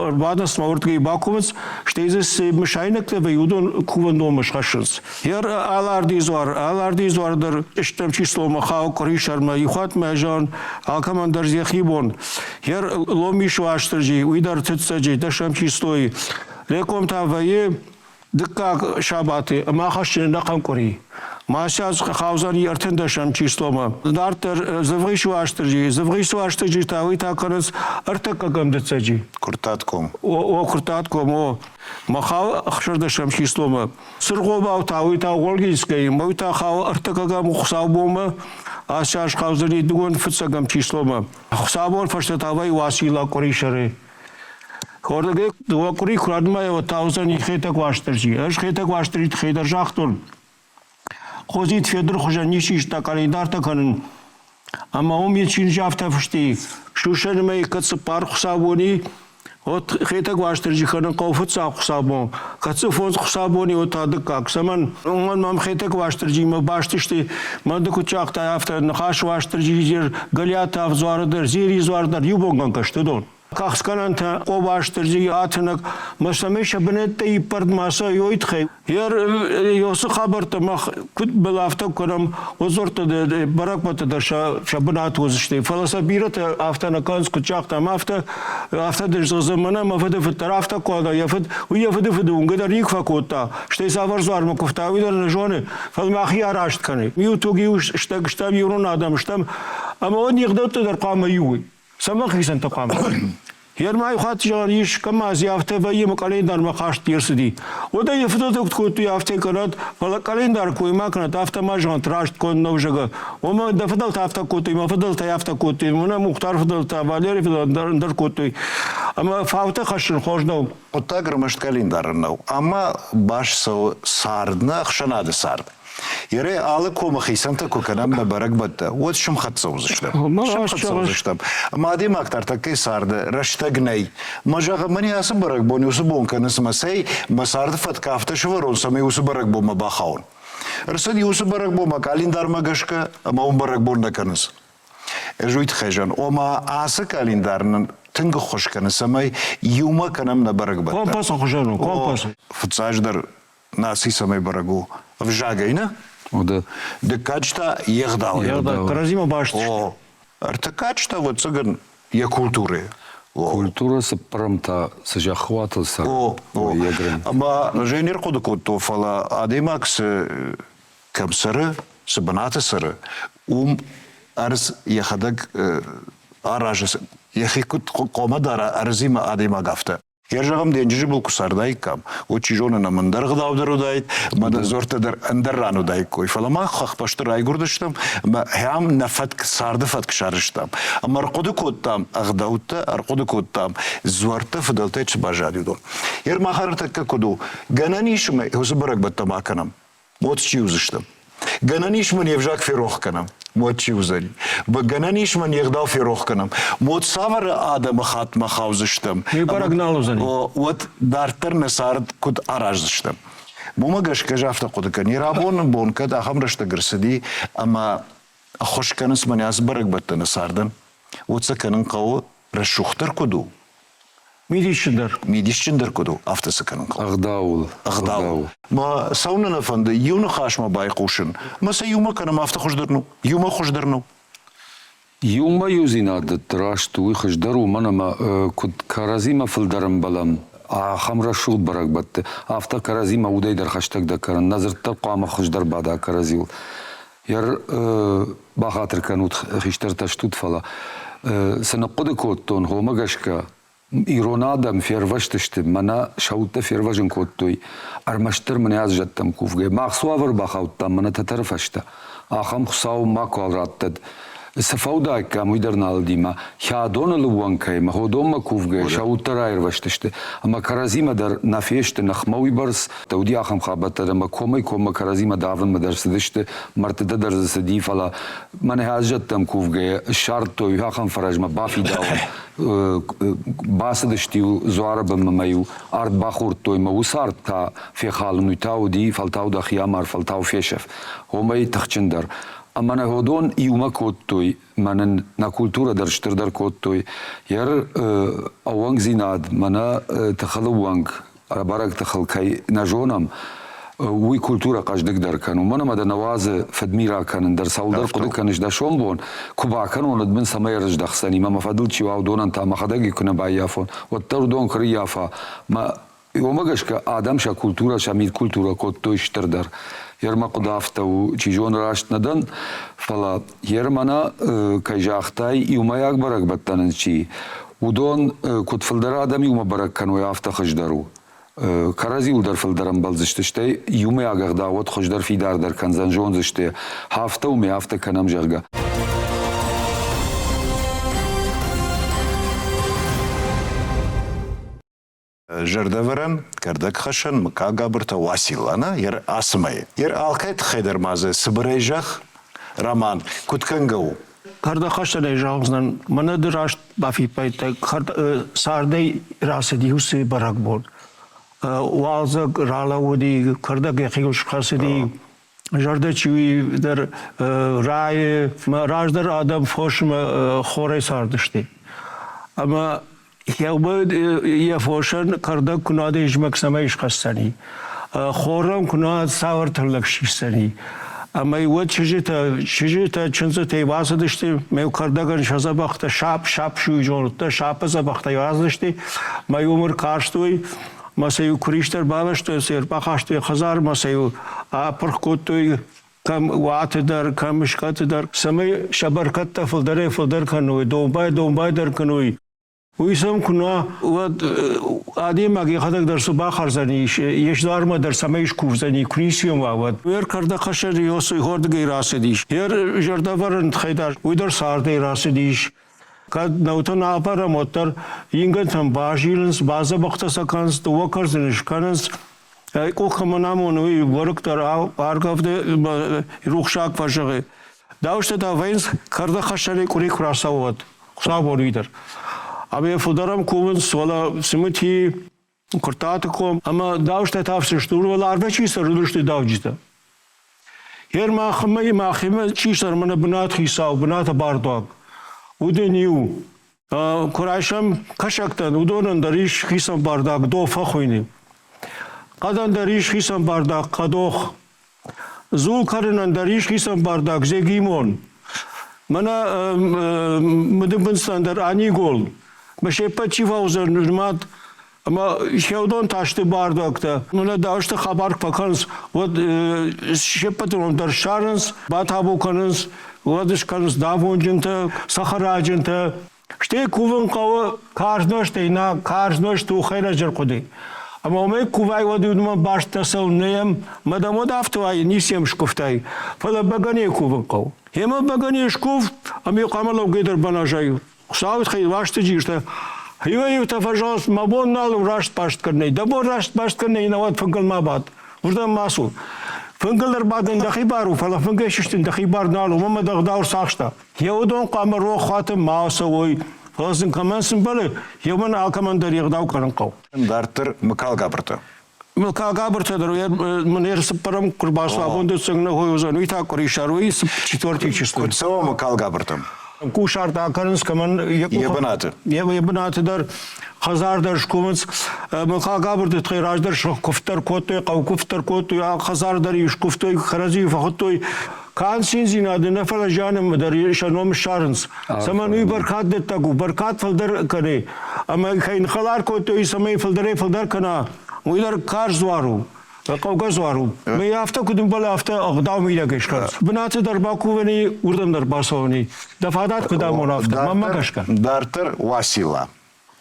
ӕрбадынц, мӕ уырдыгӕй бакувынц, стӕй дзы цы мысайнӕгтӕ вӕййы, уыдон кувӕндонмӕ схӕссынц. Йӕ Алардийы дзуар, Алардийы дзуар дӕр стӕм числомӕ хауы къуырисӕрмӕ, иухатмӕ зӕгъын, алкӕмӕн дӕр йӕхи бон. Йӕ Ломис Уастырджи, уый дӕр тыццӕджы, дӕсӕм числойы. Реком та вӕййы Дыккаг сабаты ӕмӕ хӕсджын ӕнӕхъӕн къуыри. Мася хаудзӕни ӕртындӕсӕм числомӕ. Дарддӕр Дзывгъисы Уастырджи. Дзывгъисы Уастырджи та уый та кӕнынц ӕртыккӕгӕм дыццӕджы.
Куырттатгом.
О, Куырттатгом, о. Махау ӕхсӕрдӕсӕм числомӕ. Цыргъобау та уый та Олгинскӕйы, уый та хауы ӕртыккӕгӕм хуыцаубонмӕ. Ацы аз хаудзӕни дыууын фыццӕгӕм числомӕ. Хуыцаубон фӕстӕ та вӕййы Уацилла къуырисӕры. Хордӕгӕй дыууӕ къуыри куы радмӕ таудзӕни Хетӕг Уастырджи. Ӕз Хетӕг Уастырджи тыххӕй дӕр загътон. Хозит Федыр хуызӕн ничи иста къӕлиндартӕ кӕнын. Ӕмӕ уым йӕ чиныджы афтӕ фысти, сусӕны мӕй кӕд цыппар хуыцаубони, уӕд Хетӕг Уастырджи кӕнын хъӕуы фыццаг хуыцаубон, кӕд дзы фондз хуыцаубони, уӕд та дыккаг. Цӕмӕн? Уымӕн мӕм Хетӕг Уастырджимӕ баст сты, мӕн ды куыд загътай, афтӕ ныхас Уастырджи дӕр, Гӕлиаты Авдзуары дӕр, Зерийы дзуар дӕр иу бонгӕнгӕ сты уыдон. Къахскӕнӕнтӕ къобастырджи атынӕг, ма цӕмӕй сӕ бынӕттӕ иппӕрд ма цӕуой тыххӕй. Ёсы хабӕрттӕ мах куыд былафтӕ кӕнӕм, уыдзортӕ бӕрӕгбӕттӕ дӕр сӕ бынат уыдзысты. Фӕлӕ сӕ бирӕтӕ афтӕ нӕ кӕнынц, куыд загътам, афтӕ афтӕ дызгъызы мӕнӕ мӕ фыды фыд дӕр афтӕ кодта, йӕ фыд, уый йӕ фыды фыды уынгӕ дӕр никуы фӕкодта. Стӕй цавӕр дзуармӕ куывта, уый дӕр нӕ зоны, фӕлӕ мӕхи араст кӕны. Иу туг, иу стӕг стӕм, ирон адӕм стӕм, ӕмӕ уӕд не гъдӕуттӕ дӕр хъуамӕ иу уой. Цӕмӕн хицӕнтӕ хъуамӕ? Ермай хатт зӕгъӕн ис, кӕмӕ зи афтӕ вӕййы ӕмӕ къӕлиндармӕ хаст не рцыди. Уӕдӕ йӕ фыдӕлтӕ куыд кодтой, афтӕ кӕнӕд, фӕлӕ къӕлиндары кой ма кӕнӕд, афтӕ ма зӕгъӕнт, раст конд нӕу, зӕгъгӕ. Уымӕ дӕ фыдӕлтӕ афтӕ кодтой, мӕ фыдӕлтӕ афтӕ кодтой, мӕнӕ Мухтар фыдӕлтӕ, Валерий фыдӕлтӕ ӕндӕр кодтой. Ӕмӕ фаутӕ хӕссын хорз нӕу.
Хъуыддаг ӕрмӕст къӕлиндары нӕу, ӕмӕ баст цӕуы цард, нӕ ӕхсӕнады цард. Ере алы комы хицӕнтӕ куы кӕнӕм нӕ бӕрӕгбӕттӕ, уӕд сымхӕццӕ уыдзыстӕм. Сымхӕццӕ уыдзыстӕм. Ӕмӕ адӕймаг та ӕртӕккӕйы царды рӕстӕг нӕй. Мӕ зӕгъы, мӕн ацы бӕрӕгбон уыцы бон кӕнынц ӕмӕ цӕй, мӕ царды фӕтк афтӕ сӕвӕрон, цӕмӕй уыцы бӕрӕгбонмӕ бахауон. Ӕрцыди уыцы бӕрӕгбонмӕ къӕлиндармӕ гӕсгӕ ӕмӕ уым бӕрӕгбон нӕ кӕнынц. Ӕз уый тыххӕй зӕгъын, ома ацы къӕлиндар нын тынг ӕххуыс кӕны, цӕмӕй иумӕ кӕнӕм нӕ бӕрӕгбӕттӕ.
Компасы хуызӕн у, компас.
Фыццаджыдӕр наци цӕмӕй бӕрӕг у? Ӕвзагӕй, нӕ? Дыккаджы та йе гъдауӕй.
Кӕрӕдзимӕ баст
О, ӕртыккаджы та, ӕвӕццӕгӕн, йӕ культурӕйы.
Культурӕ цыппӕрӕм та цы зӕххуатыл цӕры,
О, о. Ӕмӕ ӕз не рхъуыды кодтон, фӕлӕ адӕймаг цы кӕм цӕры, цы бынаты цӕры, уым ӕрдз йӕхӕдӕг аразы, йӕхи куыд хъуамӕ дара ӕрдзимӕ адӕймаг, афтӕ. Йӕ зӕгъӕм, денджызы был куы цардаиккам, уӕд чи зоны нӕм ӕндӕр ӕгъдау дӕр уыдаид, ӕмӕ нӕ дзуӕрттӕ дӕр ӕндӕр ран уыдаиккой. Фӕлӕ мах хӕхбӕсты райгуырдыстӕм ӕмӕ ахӕм нӕ фӕтк, царды фӕтк сарӕзтам. Ӕмӕ ӕрхъуыды кодтам ӕгъдӕуттӕ, ӕрхъуыды кодтам дзуӕрттӕ фыдӕлтӕй чи баззад, уыдон. Йер мах ӕртӕккӕ куыд у, гӕнӕн ис ӕмӕ уыцы бӕрӕгбӕттӕ ма кӕнӕм. Уӕд чи уыдзыстӕм? Гӕнӕн ис мӕ не взаг ферох кӕнӕм, уӕд чи уыдзӕни? Гӕнӕн ис мӕ не гъдау ферох кӕнӕм, уӕд цавӕр адӕмы хаттмӕ хаудзыстӕм?
Уый бӕрӕг нал уыдзӕни.
Уӕд дарддӕр нӕ цард куыд араздзыстӕм? Уымӕ гӕсгӕ ӕз афтӕ хъуыды кӕнин, рабоны бон кӕд ахӕм рӕстӕг ӕрцыди, ӕмӕ ӕххуыс кӕнынц мӕнӕ ацы бӕрӕгбӕттӕ нӕ цардӕн, уӕд сӕ кӕнын хъӕуы, рӕсугъддӕр куыд у,
Мидисджындӕр.
Мидисджындӕр куыд у, афтӕ цы кӕнын хъӕуы.
Ӕгъдауыл.
Ӕгъдауыл. Мӕ цӕуыннӕ нӕ фӕнды иу ныхасмӕ байхъусын, мӕ сӕ иумӕ кӕнӕм, афтӕ хуыздӕр нӕу. Иумӕ хуыздӕр нӕу.
Иумӕ иудзинад раст уый хуыздӕр уымӕн ӕмӕ куыд кӕрӕдзимӕ фылдӕр ӕмбӕлӕм, ахӕм рӕсугъд бӕрӕгбӕтты, афтӕ кӕрӕдзимӕ удӕй дӕр хӕстӕгдӕр кӕнын, нӕ дзырд дӕр хъуамӕ хуыздӕр бада кӕрӕдзиуыл. Йӕ бахатыр кӕнут, хистӕртӕ стут, фӕлӕ цы ныхъхъуыды кодтон, уымӕ гӕсгӕ ирон адӕм фервӕзтысты, мӕнӕ сӕуттӕ фервӕзын кодтой, ӕрмӕстдӕр мын аззӕдтӕм кувгӕ. Мах цы уавӕр бахаудтам мӕнӕ тӕтӕры фӕстӕ, ахӕм Хуыцау макуал раттӕд. Цы фӕудаиккам, уый дӕр нал уыди мӕ хӕдоны лыууӕнкӕй мӕ ходонмӕ кувгӕ сӕ удтӕ раирвӕзтысты ӕмӕ кӕрӕдзимӕ дӕр нӕ фесты, ныхмӕ уыйбӕрц уыди ахӕм хабӕрттӕ ӕмӕ комӕй-коммӕ кӕрӕдзимӕ давынмӕ дӕр цыдысты, мӕрдты дӕр дзы цыди, фӕлӕ мӕнӕ аззӕдтӕм кувгӕйӕ ссардтой ахӕм фӕрӕзмӕ бафидауын. Бацыдысты-иу дзуары бынмӕ мӕ-иу ард бахордтой мӕ уыцы ард та фехалын, уый та уыди фӕлтау дӕхи амар, фӕлтау фесӕф. Уымӕй тыхджындӕр. Ӕмӕ нӕ уыдон иумӕ кодтой, мӕ нын нӕ культурӕ дӕр стырдӕр кодтой. Йӕ ӕууӕнкдзинад мӕнӕ тыхыл ӕууӕнк, бӕрӕг тыхыл кӕй нӕ зонӕм, уый культурӕ хъӕздыгдӕр кӕны. Уымӕн ӕмӕ дӕ нӕ уадзы фыдми ракӕнын дӕр, цӕуылдӕр хъуыды кӕныс дӕ сомбон, куы бакӕнон, уӕд мын цӕмӕй ӕрыздӕхдзӕни, мӕ мӕ фӕдыл чи уа, уыдонӕн та мӕхӕдӕг куы нӕ баййафон, уӕддӕр уыдон куы рыййафа, мӕ Уымӕ гӕсгӕ адӕм сӕ культурӕ, сӕ мидкультурӕ кодтой стырдӕр. Йер мӕ хъуыды афтӕ у, чи зоны, раст нӕ дӕн, фӕлӕ йер мӕнӕ, кӕй загътай, иумӕйаг бӕрӕгбӕттӕ нын чи, уыдон куыд фылдӕр адӕм иумӕ бӕрӕг кӕной, афтӕ хуыздӕр у. Кӕрӕдзиуыл дӕр фылдӕр ӕмбӕлдзысты, стӕй иумӕйаг ӕгъдау уӕд хуыздӕр фидардӕр кӕндзӕн, зондзысты, афтӕ у, ме афтӕ кӕнӕм, зӕгъгӕ.
Зӕрдӕвӕрӕн, кӕрдӕгхӕссӕн, мыггагабыртӕ Уацилла нӕ йер ацы мӕйы. Йер алкӕй тыххӕй дӕр ма дзы цыбырӕй зӕгъ, Роман, куыд кӕнгӕ у?
Кӕрдӕгхӕссӕнӕй зӕгъдзынӕн, мӕнӕ ды раст бафиппайдтай, цардӕй рацыди уыцы бӕрӕгбон. Уалдзӕг ралӕууыди, кӕрдӕг йӕхиуыл схӕцыди, зӕрдӕ чи дӕр райы, раздӕр адӕм фосмӕ хорӕй цардысты. Ӕмӕ йӕ фосӕн кӕрдӕг куы нӕ зымӕг цӕмӕй схӕсдзӕни, хорӕн куы нӕ цавӕр тыллӕг сисдзӕни. Ӕмӕ уӕд чызджытӕ, чызджытӕ чындзытӕй бацыдысты, мӕ кӕрдӕгӕн сӕ дзӕбӕхтӕ сап-сап суизондтӕ, сапы дзӕбӕхтӕй бацыдысты, мӕ уым ӕркарстой, мӕ сӕ-иу куыристӕр бавӕстой, сӕ ӕрбахастой хӕдзармӕ, сӕ-иу апырх кодтой кӕм уаты дӕр, кӕм скъӕты дӕр, цӕмӕй сӕ бӕркӕдтӕ фылдӕрӕй-фылдӕр кӕной, домбай-домбайдӕр кӕной. Уый сӕм куы нӕ, уӕд адӕймаг йӕхӕдӕг дӕр цы бахӕрдзӕнис, йе сдармӕ дӕр цӕмӕй скувдзӕни, куы ницы уа, уӕд. Йе ркӕрдӕхӕссӕджы хордыгӕй рацыдис, йе зӕрдӕвӕрӕн тыххӕй дӕр уый дӕр цардӕй рацыдис. Кӕд наутӕ нӕ аппарӕм, уӕддӕр ингӕнтӕм базилынц, бадзӕбӕхтӕ сӕ кӕнынц, дыууӕ кӕрдзыны скӕнынц. Къух кӕмӕн амоны, уый уӕрыкк дӕр аргӕвды рухсаг фӕзӕгъы. Дауыстӕ та вӕййынц кӕрдӕгхӕссӕнӕй къуыри куы рацӕуы, уӕд. Хуыцаубон уый дӕр. Ӕмӕ фылдӕр ӕм кувынц, фӕлӕ Цымыти, Куырттаты ком ӕмӕ дауыстӕ та ӕфсӕст уӕларвӕй чи цӕры, уыдысты дауджытӕ. Ер махмӕ махимӕ чи сӕр мӕнӕ бынат хицау, бынаты бардуаг. Уыдон иу. Куы райсӕм кӕсӕгтӕн, уыдонӕн дӕр ис хицӕн бардаг до фӕхуыйны. Хъӕдӕн дӕр ис хицӕн бардаг хъӕдох. Дзул кӕрынӕн дӕр ис хицӕн бардаг зегимон. Мӕнӕ мыдыбындзтӕн дӕр анигол. Мӕ се ппӕт чи фӕуыдзӕн нымад ӕмӕ хеудон та сты бардуӕгтӕ. Мӕнӕ дауысты хабар куы фӕкӕнынц, уӕд се ппӕты ном дӕр ссарынц, батабу кӕнынц, уӕд скӕнынц давонджынтӕ, цӕхӕраджынтӕ. Стӕй кувын хъӕуы карз нозтӕй нӕ, карз нозт у хӕйрӕджы ӕрхъуыды. Ӕмӕ уымӕй кувай, уӕд уыдонмӕ баст нӕ цӕуын нӕ йӕм, мӕ дӕм уӕд афтӕ уайы, ницы йӕм скуывтай. Фӕлӕ бӕгӕныйы кувын хъӕуы. Йемӕ бӕгӕныйы скув, ӕмӕ хъуамӕ лӕугӕ дӕр баназай. Хуыцауы тыххӕй Уастырджи Иуӕй-иутӕ фӕзӕгъынц, мӕ бон нал у раст баст кӕнынӕй. Дӕ бон раст баст кӕнынӕй науӕд фынгыл ма бад. Уырдӕм ма цу. Фынгыл ӕрбадын дӕхи бар у, фӕлӕ фынгӕй сыстын дӕхи бар нал у, уымӕн дӕ ӕгъдау ӕрцахста. Йӕ уыдон хъуамӕ рохуаты ма ацӕуой, фӕлӕ сын кӕмӕн цы мбӕлы, йе уымӕн алкӕмӕн дӕр йе гъдау кӕнын хъӕуы.
Дарддӕр Мыкалгабыртӕ.
Мыкалгабыртӕ дӕр мын ӕрцыппӕрӕм куы рбацу, абон дыццӕг нӕ хой уыдзӕн, уый та къуырисӕр, уый четвертый число.
Куыд цӕуа Мыкалгабыртӕм?
Кусарт акӕнынц, кӕмӕн
йӕ бынаты.
Йӕ бынаты дӕр хӕдзар дӕр скувынц. Мыкалгабырты тыххӕй раздӕр куывд дӕр кодтой, хъӕукуывд дӕр кодтой, хӕдзар дӕр иу скуывтой, кӕрӕдзийы фӕхуыдтой. Канд циндзинады нӕ, фӕлӕ зианы дӕр сӕ ном ссарынц. Цӕмӕн уый бӕркад дӕттӕг у, бӕркад фылдӕр кӕны. Ӕмӕ кӕй ныххӕлар кодтой, цӕмӕй фылдӕрӕй фылдӕр кӕна, уый дӕр карз дзуар у. Хъӕугӕ дзуар у. Мӕ афтӕ куыд ӕмбӕлы, афтӕ ӕгъдау мидӕгӕй скӕнынц. Бынаты дӕр бакувӕни, уырдӕм дӕр бацӕуӕни. Дӕ фадат куыд амона, афтӕ. Мӕнмӕ гӕсгӕ.
Дарддӕр Уацилла.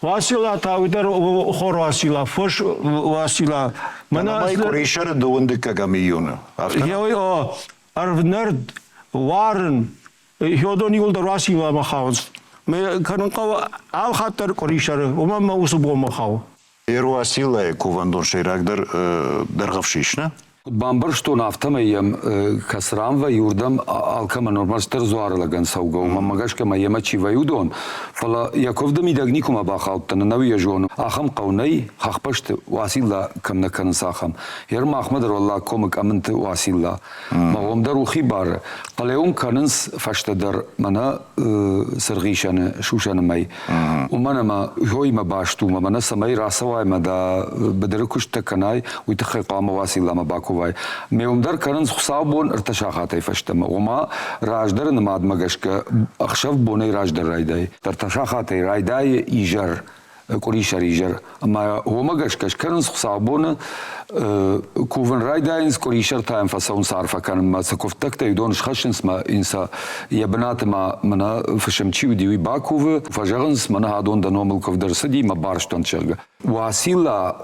Уацилла та уый дӕр хор Уацилла, фос Уацилла.
Мӕнӕ къуырисӕры дыууын дыккӕгӕм июны.
Афтӕ? О, ӕрвнӕрд, уарын, Хёдон иуылдӕр Уацилламӕ хауынц. Мӕ кӕнын хъӕуы алхатт дӕр къуырисӕры, уымӕн мӕ уыцы бонмӕ хауы.
Эруасилайы кувӕндон сӕйрагдӕр дӕргъӕвсы ис, нӕ?
Куыд бамбӕрстон, афтӕмӕй йӕм кӕцыран вӕййы, уырдӕм алкӕмӕн ӕрмӕстдӕр дзуары лӕгӕн цӕугӕ у. Мӕнмӕ гӕсгӕ ма йемӕ чи вӕййы, уыдон. Фӕлӕ йӕ куывды мидӕг никуыма бахаудтӕн, ӕнӕуи йӕ зонын. Ахӕм хъӕу нӕй, хӕхбӕсты Уацилла кӕм нӕ кӕнынц, ахӕм. Йе рмахмӕ дӕр Уӕллаг комы Къӕмынты Уацилла. Мӕ уым дӕр у хибары. Хъалеуын кӕнынц фӕстӕдӕр мӕнӕ цыргъисӕны сусӕны мӕй. Уымӕн ӕмӕ хоимӕ баст у, мӕнӕ цӕмӕй рацӕуай мӕ дӕ быдыры куысттӕ кӕнай, уый тыххӕй хъуамӕ Уацилламӕ бакувай. Ме уым дӕр кӕнынц хуыцаубон ӕртӕ сахатӕй фӕстӕмӕ. Ома раздӕры нымадмӕ гӕсгӕ ӕхсӕв бонӕй раздӕр райдай. Ӕртӕ сахатӕй райдайы изӕр къуырисӕр изӕр. Ӕмӕ уымӕ гӕсгӕ скӕнынц хуыцаубоны кувын райдайынц, къуырисӕр та йӕм фӕцӕуынц арфӕ кӕнынмӕ. Цы куывддӕгтӕ уыдон схӕссынц мӕ йын сӕ йӕ бынаты ма мӕнӕ фысым чи уыди, уый бакувы. Фӕзӕгъынц, мӕнӕ адон дӕ номыл куывд ӕрцыди, мӕ барстон, зӕгъгӕ. Уацилла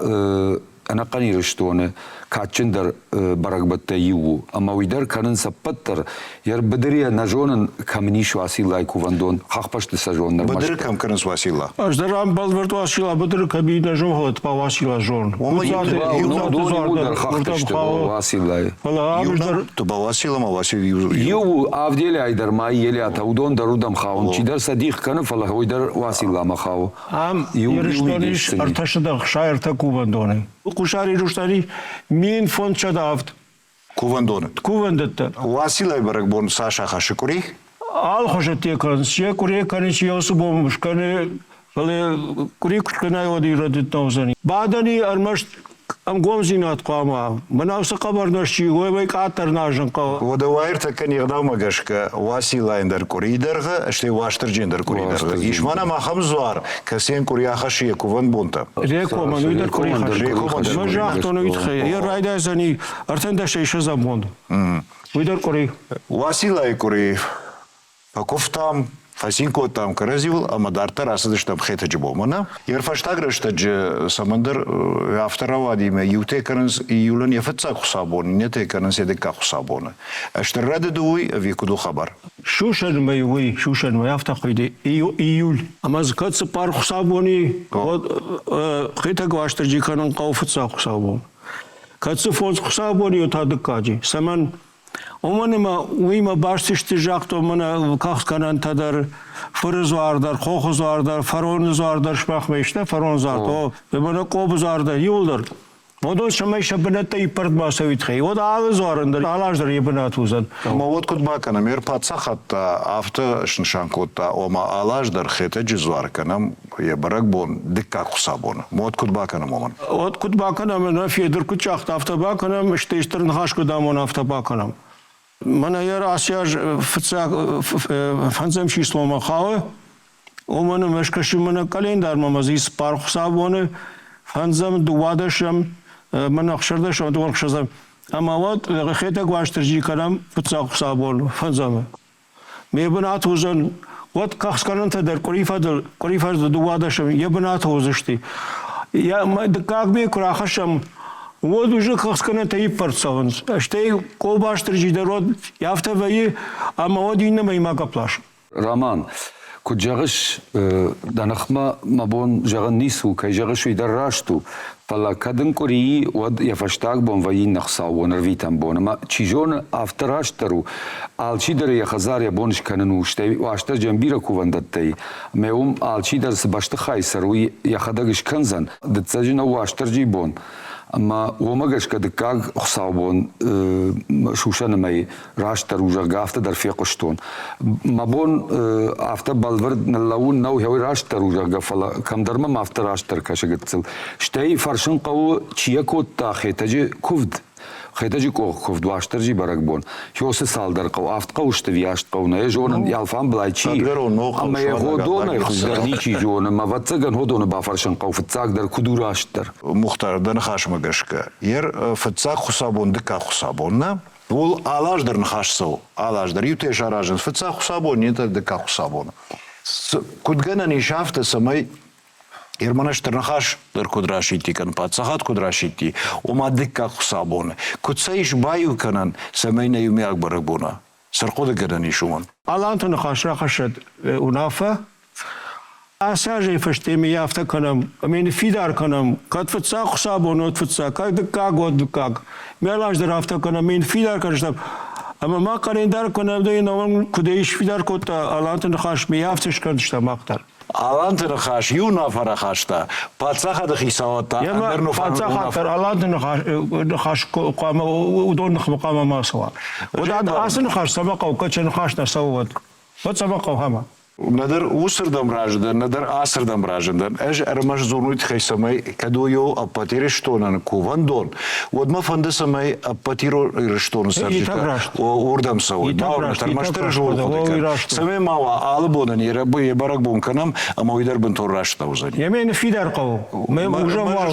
ӕнӕхъӕн Ирыстоны кадджындӕр бӕрӕгбӕттӕй иу у, ӕмӕ уый дӕр кӕнынц ӕппӕт дӕр. Йӕ быдыры нӕ зонын, кӕм ис Уациллайы кувӕндон, хӕхбӕсты сӕ зонын ӕрмӕст.
Быдыры кӕм кӕнынц Уацилла?
Ӕз дӕр ам бӕлвырд Уацилла быдыры кӕм и, нӕ зонын, фӕлӕ Уацилла зон.
Иуылдӕр хӕхты сты Уациллайы.
Фӕлӕ ам дӕр...
Туба Уацилла ма Уацил
иу... Иу Авделяйы дӕр ма Елиатӕ, уыдон дӕр уыдӕм хауын. Чидӕр сӕ дих кӕны, фӕлӕ уый дӕр Уацилламӕ хауы.
Ам Ирыстоны ис 363 кувӕндоны. Хуссар Ирыстони 1507
Кувӕндоны?
Кувӕндӕттӕ.
Уациллайы бӕрӕгбон цас ахӕссы къуыри?
Алхуызӕттӕ кӕнынц. Йӕ къуыри кӕнынц, йӕ уыцы бон скӕны, фӕлӕ къуыри куы скӕнай, уӕд ирӕдыд нӕ уыдзӕни. Бадӕни ӕрмӕст ӕнгомдзинад хъуамӕ. Мӕнӕу цы хъӕбӕр нозт уымӕй къаддӕр назын хъӕуы.
Уӕдӕ уӕртӕккӕ не гъдаумӕ гӕсгӕ Уациллайӕн дӕр къуырийы дӕргъы, стӕй Уастырджийӕн дӕр къуырийы дӕргъы. Ис ма нӕм ахӕм дзуар, кӕцыйӕн къуыри ахӕссы йӕ кувӕн бонтӕ.
Рекомӕн, уый дӕр къуыри хӕссы. Мӕ загътон уый тыххӕй. Йӕ райдайдзӕни ӕртындӕсӕй ссӕдзӕм бон. Уый дӕр къуыри.
Уациллайы къуыри Фӕкуывтам, фӕцин кодтам кӕрӕдзиуыл ӕмӕ дарддӕр ацыдыстӕм Хетӕджы бонмӕ. Нӕ? Йе рфӕстаг рӕстӕджы цӕмӕндӕр афтӕ рауади ӕмӕ иутӕ кӕнынц июлӕн йӕ фыццаг хуыцаубон, иннӕтӕ кӕнынц йӕ дыккаг хуыцаубоны. Стыр рӕдыд у уый ӕви куыд у хабар?
Сусӕнмӕ уый, сусӕнмӕ афтӕ хуыйны июль. Ӕмӕ дзы кӕд цыппар хуыцаубони, уӕд Хетӕг Уастырджи кӕнын хъӕуы фыццаг хуыцаубон. Кӕд дзы фондз хуыцаубони, та дыккаджы. Цӕмӕн? Уымӕн ӕмӕ уыимӕ баст сты, загътон мӕнӕ кӕхцгӕнӕнтӕ дӕр, фыры дзуар дӕр, хохы дзуар дӕр, фароны дзуар дӕр сымахмӕ ис, нӕ фарон дзуар, о, мӕнӕ къобы дзуар дӕр, иуылдӕр. Уыдон цӕмӕй сӕ бынӕттӕ иппӕрд ма цӕуит хей, уӕд алы дзуарӕн дӕр алы аз дӕр йӕ бынат уыдзӕн.
Ӕмӕ уӕд куыд бакӕнӕм? Йе рпаддзахад та афтӕ снысан кодта, ома алы аз дӕр Хетӕджы дзуар кӕнӕм йӕ бӕрӕгбон дыккаг хуыцаубоны. Уӕд куыд бакӕнӕм уымӕн?
Уӕд куыд бакӕнӕм, нӕ Федыр куыд загъта, афтӕ бакӕнӕм, стӕй стыр ныхас куыд амона, афтӕ бакӕнӕм. Мӕнӕ йӕ ацы аз фыццаг фӕндзӕм числомӕ хауы, уымӕн ӕмӕ скӕсын мӕнӕ къӕлиндармӕ ӕмӕ дзы цыппар хуыцаубоны, фӕндзӕм, дыууадӕсӕм, мӕнӕ ӕхсӕрдӕсӕм, дыууӕ Ӕмӕ уӕд Хетӕг Уастырджи кӕнӕм фыццаг хуыцаубон фӕндзӕмы. Ме бынат уыдзӕн, уӕд кӕхцгӕнӕнтӕ дӕр къуыри фӕдыл, къуыри фӕдыл дыууадӕсӕм йӕ бынаты уыдзысты. Йӕ дыккаг мӕй куы рахӕссӕм, уӕд уже кӕхцгӕнӕнтӕ иппӕрд цӕуынц. Стӕй Къобастырджи дӕр уӕд афтӕ вӕййы, ӕмӕ уӕд иннӕмӕй ма гӕпп ласы.
Роман, куыд зӕгъыс, дӕ ныхмӕ мӕ бон зӕгъын ницы у, кӕй зӕгъыс, уый дӕр раст у, фӕлӕ кӕд ын къуырийы, уӕд йӕ фӕстаг бон вӕййы иннӕ хуыцаубон ӕрвитӕн бон. Ӕмӕ, чи зоны, афтӕ растдӕр у, алчидӕр йӕ хӕдзар йӕ бон скӕнын у, стӕй Уастырджийӕн бирӕ кувӕндӕттӕй, ӕмӕ уым алчидӕр цы бӕстыхайы цӕры, уый йӕхӕдӕг скӕндзӕн. Дыццӕджы нӕу Уастырджийы бон, ӕмӕ уымӕ гӕсгӕ дыккаг хуыцаубон сусӕны мӕй растдӕр у, зӕгъгӕ, афтӕ дӕр фехъуыстон. Мӕ бон афтӕ бӕлвырд ныллӕууын нӕу, уый растдӕр у, зӕгъгӕ, фӕлӕ кӕмдӕр мӕм афтӕ растдӕр кӕсы гыццыл. Стӕй фӕрсын хъӕуы, чи йӕ кодта Хетӕджы куывд, Хетӕджы къох куывд, Уастырджи бӕрӕгбон. Хёсы цалдӕр хъӕу, авд хъӕуы сты ӕви аст хъӕу, нӕ йӕ зонын, алфамблай чи ӕмӕ йӕ Ходонӕй хуыздӕр ничи зоны, мӕ ӕвӕццӕгӕн Ходоны бафӕрсын хъӕуы фыццагдӕр, куыд у растдӕр.
Мухтар, дӕ ныхасмӕ гӕсгӕ, ер фыццаг хуыцаубон, дыккаг хуыцаубон, нӕ? Ууыл алы аз дӕр ныхас цӕуы. Алы аз дӕр иутӕ саразынц фыццаг хуыцаубон, иннӕтӕ дыккаг хуыцаубоны. Куыд гӕнӕн ис афтӕ, цӕмӕй Ерманы стыр ныхас дӕр куыд расидти, кӕнӕ паддзахад куыд расидти, ома дыккаг хуыцаубоны. Куыд сӕ ис баиу кӕнӕн, цӕмӕй нӕ иумиаг бӕрӕгбон уа? Цы рхъуыды гӕнӕн ис уымӕн?
Аланты ныхас рахӕссӕд уынаффӕ. Ацы азӕй фӕстӕмӕ йӕ афтӕ кӕнӕм, ӕмӕ йын фидар кӕнӕм, кӕд фыццаг хуыцаубон, уӕд фыццаг, кӕд дыккаг, уӕд дыккаг. Ме алаз дӕр афтӕ кӕнӕм, ӕмӕ йын фидар кӕнӕм. Ӕмӕ ма къӕлиндар кӕнӕм, дӕ йын куыд ӕй сфидар кодта Аланты ныхас, ме афтӕ скӕндзыстӕм мах дӕр.
Аланты ныхас иу уынаффӕ рахаста, паддзахады хицауад та ӕндӕр
Паддзахад дӕр Аланты ныхас хъуамӕ уыдон ныхмӕ хъуамӕ ма цӕуа. Уӕд ацы ныхас цӕмӕ хъӕуы, кӕд сӕ ныхас нӕ цӕуы, уӕд? Уӕд цӕмӕ хъӕуы ӕмӕ?
Нӕдӕр уыцырдӕм разындӕн, нӕдӕр ацырдӕм разындӕн. Ӕз ӕрмӕст дзурын уый тыххӕй, цӕмӕй кӕд уый у ӕппӕт Ирыстонӕн кувӕндон, уӕд мӕ фӕнды, цӕмӕй ӕппӕт Ирыстоны цӕрджытӕ уырдӕм цӕуой. Ӕрмӕстдӕр ӕз ууыл хъуыды кӕнын. Цӕмӕй ма уа алы бонӕн йӕ бӕрӕгбон кӕнӕм, ӕмӕ уый дӕр бынтон раст нӕ уыдзӕни.
Емӕ ныффидар хъӕуы. Мӕ узӕм уал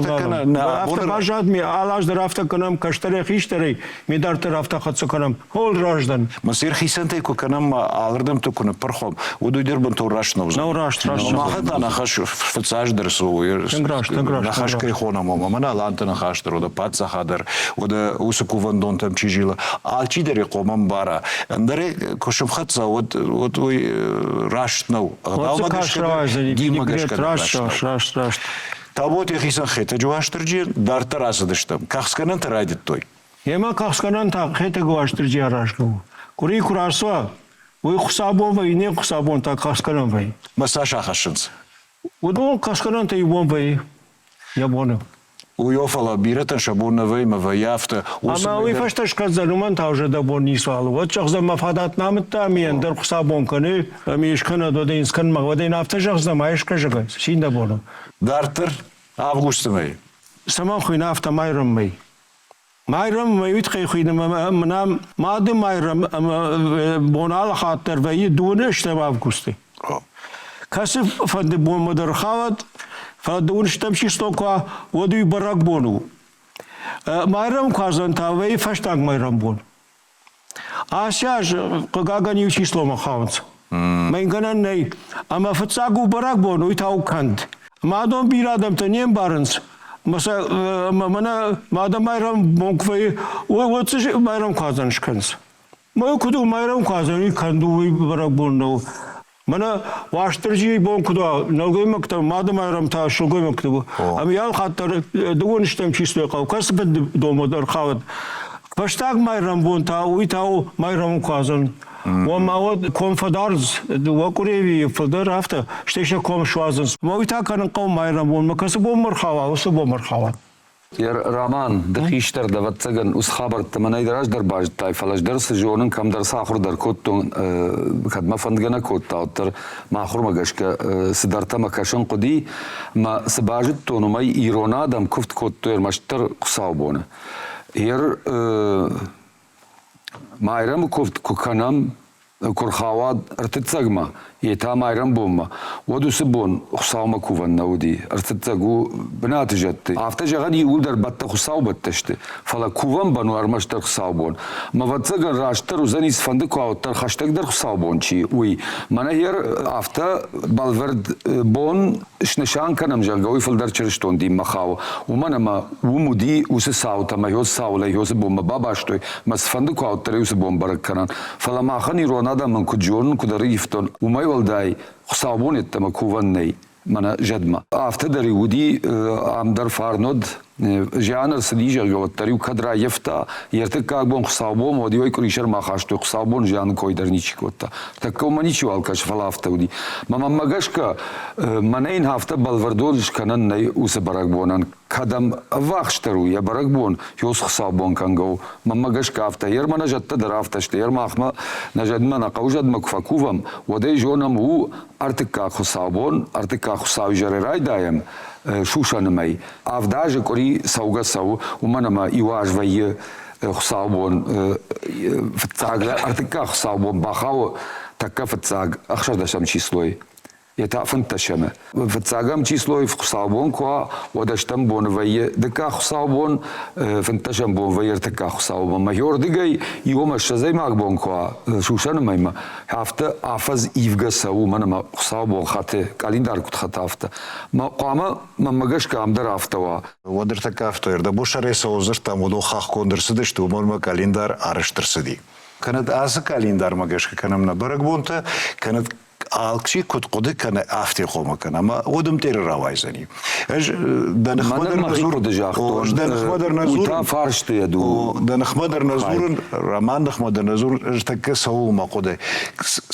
Афтӕ баззад ме алы аз дӕр афтӕ кӕнӕм, кӕстӕрӕй хистӕрӕй, ме дарддӕр афтӕ хӕццӕ кӕнӕм. Хол раздӕн.
Мысыр хицӕнтӕй куы кӕнӕм, алырдӕмты куы ныппырх уӕм, уӕд уый дӕр бынтон раст нӕ уыдзӕн.
Нӕу раст, раст.
Махӕн та нӕ хӕс фыццаджыдӕр цы у,
тынг раст, тынг раст.
Нӕ хӕс кӕй хонӕм, уым ӕмӕ нӕ аланты ныхас дӕр, уӕдӕ паддзахад дӕр, уӕдӕ уыцы кувӕндонтӕм чи зилы, алчидӕр йӕ хъомӕ мбара. Ӕндӕр куы сымхӕццӕ, уӕд, уӕд уый раст нӕу.
Ӕгъдаумӕ гӕсгӕ
динмӕ гӕсгӕ
раст, раст, раст, раст.
Табуат йӕхицӕн Хетӕджы Уастырджи дарддӕр ацыдыстӕм. Кӕхцгӕнӕнтӕ райдыдтой.
Йемӕ кӕхцгӕнӕн та Хетӕг Уастырджи аразгӕ у. Къуыри куы рацуа, уый хуыцаубон вӕййы, не хуыцаубон та кӕхцгӕнӕн вӕййы.
Мӕ цас ахӕссынц?
Уыдон кӕхцгӕнӕнтӕ иу бон вӕййы йӕ боны.
Уый о, фӕлӕ бирӕтӕн сӕ бон нӕ вӕййы мӕ вӕййы афтӕ.
Ӕмӕ уый фӕстӕ скӕндзӕн, уымӕн та уже дӕ бон ницуал. Уӕд зӕгъдзӕн, мӕ фадат нӕ амыдта, ӕмӕ ӕндӕр хуыцаубон кӕны, ӕмӕ искӕнӕд, уӕд ын скӕн, уӕд ын афтӕ зӕгъдзӕн, ма искӕ зӕгъы, цин дӕ бон у.
Дарддӕр августы мӕй.
Цӕмӕн хуыйны афтӕ Майрӕм мӕй? Майрӕм мӕ уый тыххӕй хуыйны, мӕнӕ Мады Майрӕм ӕмӕ бон алы хатт дӕр вӕййы дыууын стӕм августы. Кӕцы фӕнды бонмӕ дӕр хауӕд, фӕлӕ дыууын стӕм число куы уа, уӕд уый бӕрӕгбон у. Майрӕм куадзӕн та вӕййы фӕстаг майрӕмбон. Ацы аз, хъыгагӕн, иу числомӕ хауынц. Мӕнгӕнӕн нӕй. Ӕмӕ фыццаг у бӕрӕгбон, уый та у кӕнд. Мадон бирӕ адӕмтӕ не мбарынц, мӕнӕ Мады Майрӕм бон куы вӕййы, уӕд цы Майрӕмкуадзӕн скӕнынц. Мӕ куыд у Майрӕмкуадзӕн, уый кӕнд у, уый бӕрӕгбон нӕу. Мӕнӕ Уастырджийы бон куыд уа, нӕлгоймӕгтӕ Мады Майрӕм та сылгоймӕгты у. Ӕмӕ йӕ хатт дӕр дыууын стӕм числойы хъӕу, кӕцы домӕ дӕр хауд. Фӕстаг майрӕмбон та уый та у Майрӕмы куадзӕн. Уӕ уӕд ком фӕдарынц дыууӕ къуыревийы фылдӕр афтӕ, стӕй сӕ ком суадзынц. Мӕ уый та кӕнын хъӕуы майрӕмбонмӕ, кӕцы бон ма рхауа, уыцы бон ма рхауа.
Роман, ды хистӕр дӕ, ӕвӕццӕгӕн, уыцы хабӕрттӕ мӕнӕй раздӕр базыдтай, фӕлӕ ӕз дӕр цы зонын, кӕмдӕр цы ахуыр дӕр кодтон, кӕд мӕ фӕндгӕ нӕ кодта, уӕддӕр мӕ ахуырмӕ гӕсгӕ цыдӕртӕ мӕ кӕсын хъуыди, мӕ цы базыдтон, уымӕй ирон адӕм куывд кодтой ӕрмӕстдӕр хуыцаубоны. Ер Майрӕмы куывд куы кӕнӕм, куы рхауа ӕртыццӕгмӕ, йе та майрӕмбонмӕ, уӕд уыцы бон Хуыцаумӕ кувӕн нӕ уыди. Ӕртыццӕг у бынаты зӕдты. Афтӕ зӕгъӕн иууылдӕр бӕттӕ хуыцаубӕттӕ сты, фӕлӕ кувӕн бон у ӕрмӕстдӕр хуыцаубон. Мӕ ӕвӕццӕгӕн растдӕр уыдзӕни цыфӕнды куы уӕддӕр хӕстӕгдӕр хуыцаубон чи, уый. Мӕнӕ йер афтӕ бӕлвырд бон снысан кӕнӕм, зӕгъгӕ, уый фылдӕр чырыстон динмӕ хауы, уымӕн ӕмӕ уым уыди уыцы цаутӕ ӕмӕ уыцы цаулӕй уыцы бонмӕ бабастой, мӕ цыфӕнды куы ауыддӕр уыцы бон бӕрӕг кӕнӕн. Фӕлӕ махӕн ирон адӕмӕн куыд зонын, куыд ӕрыййӕфтон, уымӕй уӕлдай хуыцаубон йеддӕмӕ кувӕн нӕй мӕнӕ зӕдмӕ. Афтӕ дӕр-иу уыди ам дӕр фарн уыд, зиан ӕрцыди, зӕгъгӕ, уӕддӕр-иу кӕд раййӕфта, йе ртыккаг бон хуыцаубон, уӕд-иу ӕй къуырисӕрмӕ ахастой, хуыцаубон зианы кой дӕр ничи кодта. Тӕккӕ уымӕ ничиуал кӕсы, фӕлӕ афтӕ уыди. Мӕ мӕнмӕ гӕсгӕ, мӕнӕ йын афтӕ бӕлвырдон скӕнӕн нӕй уыцы бӕрӕгбонӕн, кӕдӕм ӕввахсдӕр у йӕ бӕрӕгбон, ёс хуыцаубон кӕнгӕ у. Мӕнмӕ гӕсгӕ афтӕ, ер мӕ нӕ зӕдтӕ дӕр афтӕ сты, ер махмӕ нӕ зӕдмӕ, нӕ хъӕузӕдмӕ куы фӕкувӕм, уӕд ӕй зонӕм, у ӕртыккаг хуыцаубон, ӕртыккаг хуыцауизӕрӕй райдайӕм сусӕны мӕй. Авд азы къуыри цӕугӕ цӕуы, уымӕн ӕмӕ иу аз вӕййы хуыцаубон фыццаг, ӕртыккаг хуыцаубон бахауы тӕккӕ фыццаг ӕхсӕрдӕсӕм числойы. Йе та фынддӕсӕмы. Фыццагӕм числойы хуыцаубон куы уа, уӕд ӕстӕм боны вӕййы дыккаг хуыцаубон, фынддӕсӕм бон вӕййы ӕртыккаг хуыцаубон. Мӕ хиордыгӕй иуӕмӕ ссӕдзӕймаг бон куы уа, сусӕны мӕймӕ, афтӕ афӕдз ивгӕ цӕуы, уымӕн ӕмӕ хуыцаубон хӕты, къӕлиндар куыд хӕты, афтӕ. Мӕ хъуамӕ мӕнмӕ гӕсгӕ ам дӕр афтӕ уа.
Уӕд ӕртӕккӕ афтӕ, ӕрдӕбосӕрӕй цӕуыл дзырдтам, уыдон хаххгонд ӕрцыдысты, уымӕн ӕмӕ къӕлиндар арӕзт ӕрцыди. Кӕнӕд ацы къӕлиндармӕ гӕсгӕ кӕнӕм нӕ бӕрӕгбонтӕ, кӕнӕд алчи куыд хъуыды кӕны, афтӕ хъомыл кӕны ӕмӕ уӕд ӕмтъеры рауайдзӕни. Ӕз дӕ ныхмӕ дӕр нӕ дзурын. Ӕз дӕ ныхмӕ дӕр нӕ дзурын.
Та фарсты йӕ ду.
Дӕ ныхмӕ дӕр нӕ дзурын, роман ныхмӕ дӕр нӕ дзурын, ӕз тӕккӕ цӕуыл мӕ хъуыды.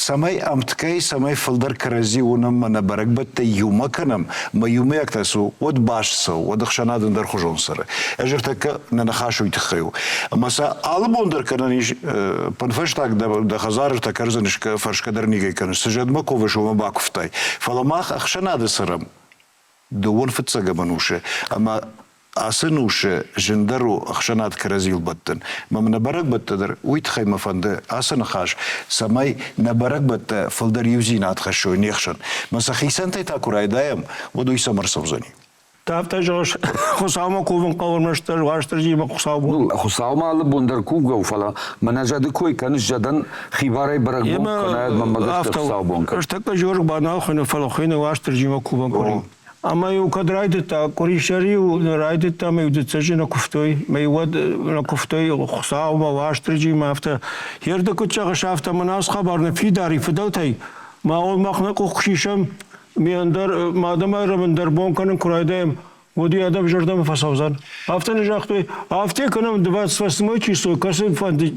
Цӕмӕй ӕмткӕй, цӕмӕй фылдӕр кӕрӕдзи уынӕм мӕ нӕ бӕрӕгбӕттӕ иумӕ кӕнӕм, мӕ иумӕйӕгтӕ цы у, уӕд баст цӕуы, уӕд ӕхсӕнад ӕндӕрхуызон цӕры. Ӕз ӕртӕккӕ нӕ ныхас уый тыххӕй у. Ӕмӕ сӕ алы бон дӕр кӕнӕн ис, пынфӕстаг дӕ хӕдзары ртӕ кӕрдзын фӕрсгӕ дӕр никӕй кӕныс, цы зӕдмӕ кувыс, уымӕ бакуывтай. Фӕлӕ мах ӕхсӕнады цӕрӕм дыууын фыццӕгӕм ӕнусы, ӕмӕ ацы нусы зындӕр у ӕхсӕнад кӕрӕдзийыл бӕттын. Мӕ нӕ бӕрӕгбӕттӕ дӕр уый тыххӕй мӕ фӕнды ацы ныхас, цӕмӕй нӕ бӕрӕгбӕттӕ фылдӕр иудзинад хӕссой не хсӕн. Мӕ сӕ хицӕнтӕй та куы райдайӕм, уӕд уый цӕмӕ ӕрцӕудзӕни?
Афтӕ зӕгъыс, Хуыцаумӕ кувын хъӕуы ӕрмӕстдӕр Уастырджимӕ Хуыцаубон.
Ну, Хуыцаумӕ алы бон дӕр кувгӕ у, фӕлӕ мӕнӕ зӕды кой кӕныс, зӕдӕн хибарӕй бӕрӕгбон кӕнӕ мӕнмӕ гӕсгӕ Хуыцаубон кӕн.
Ӕртӕккӕ Джорг ба нал хуыйны, фӕлӕ хуыйны Уастырджимӕ кувӕн къуыри. Ӕмӕ-иу кӕд райдыдта, къуырисӕр-иу райдыдта ӕмӕ-иу дыццӕджы нӕ куывтой, ӕмӕ-иу уӕд нӕ куывтой Хуыцаумӕ, Уастырджимӕ, афтӕ. Йе рдӕг куыд зӕгъыс, афтӕ мӕн ацы хабар нӕ фидар и фыдӕлтӕй, ма мах нӕ къух куы сисӕм, Ме ӕндӕр мадӕмайрӕм ӕндӕр бон кӕнын куы райдайӕм, уӕд йӕ адӕм зӕрдӕмӕ фӕцӕудзӕн. Афтӕ нӕ загътой, афтӕ кӕнӕм 28 число, кӕцы фӕнды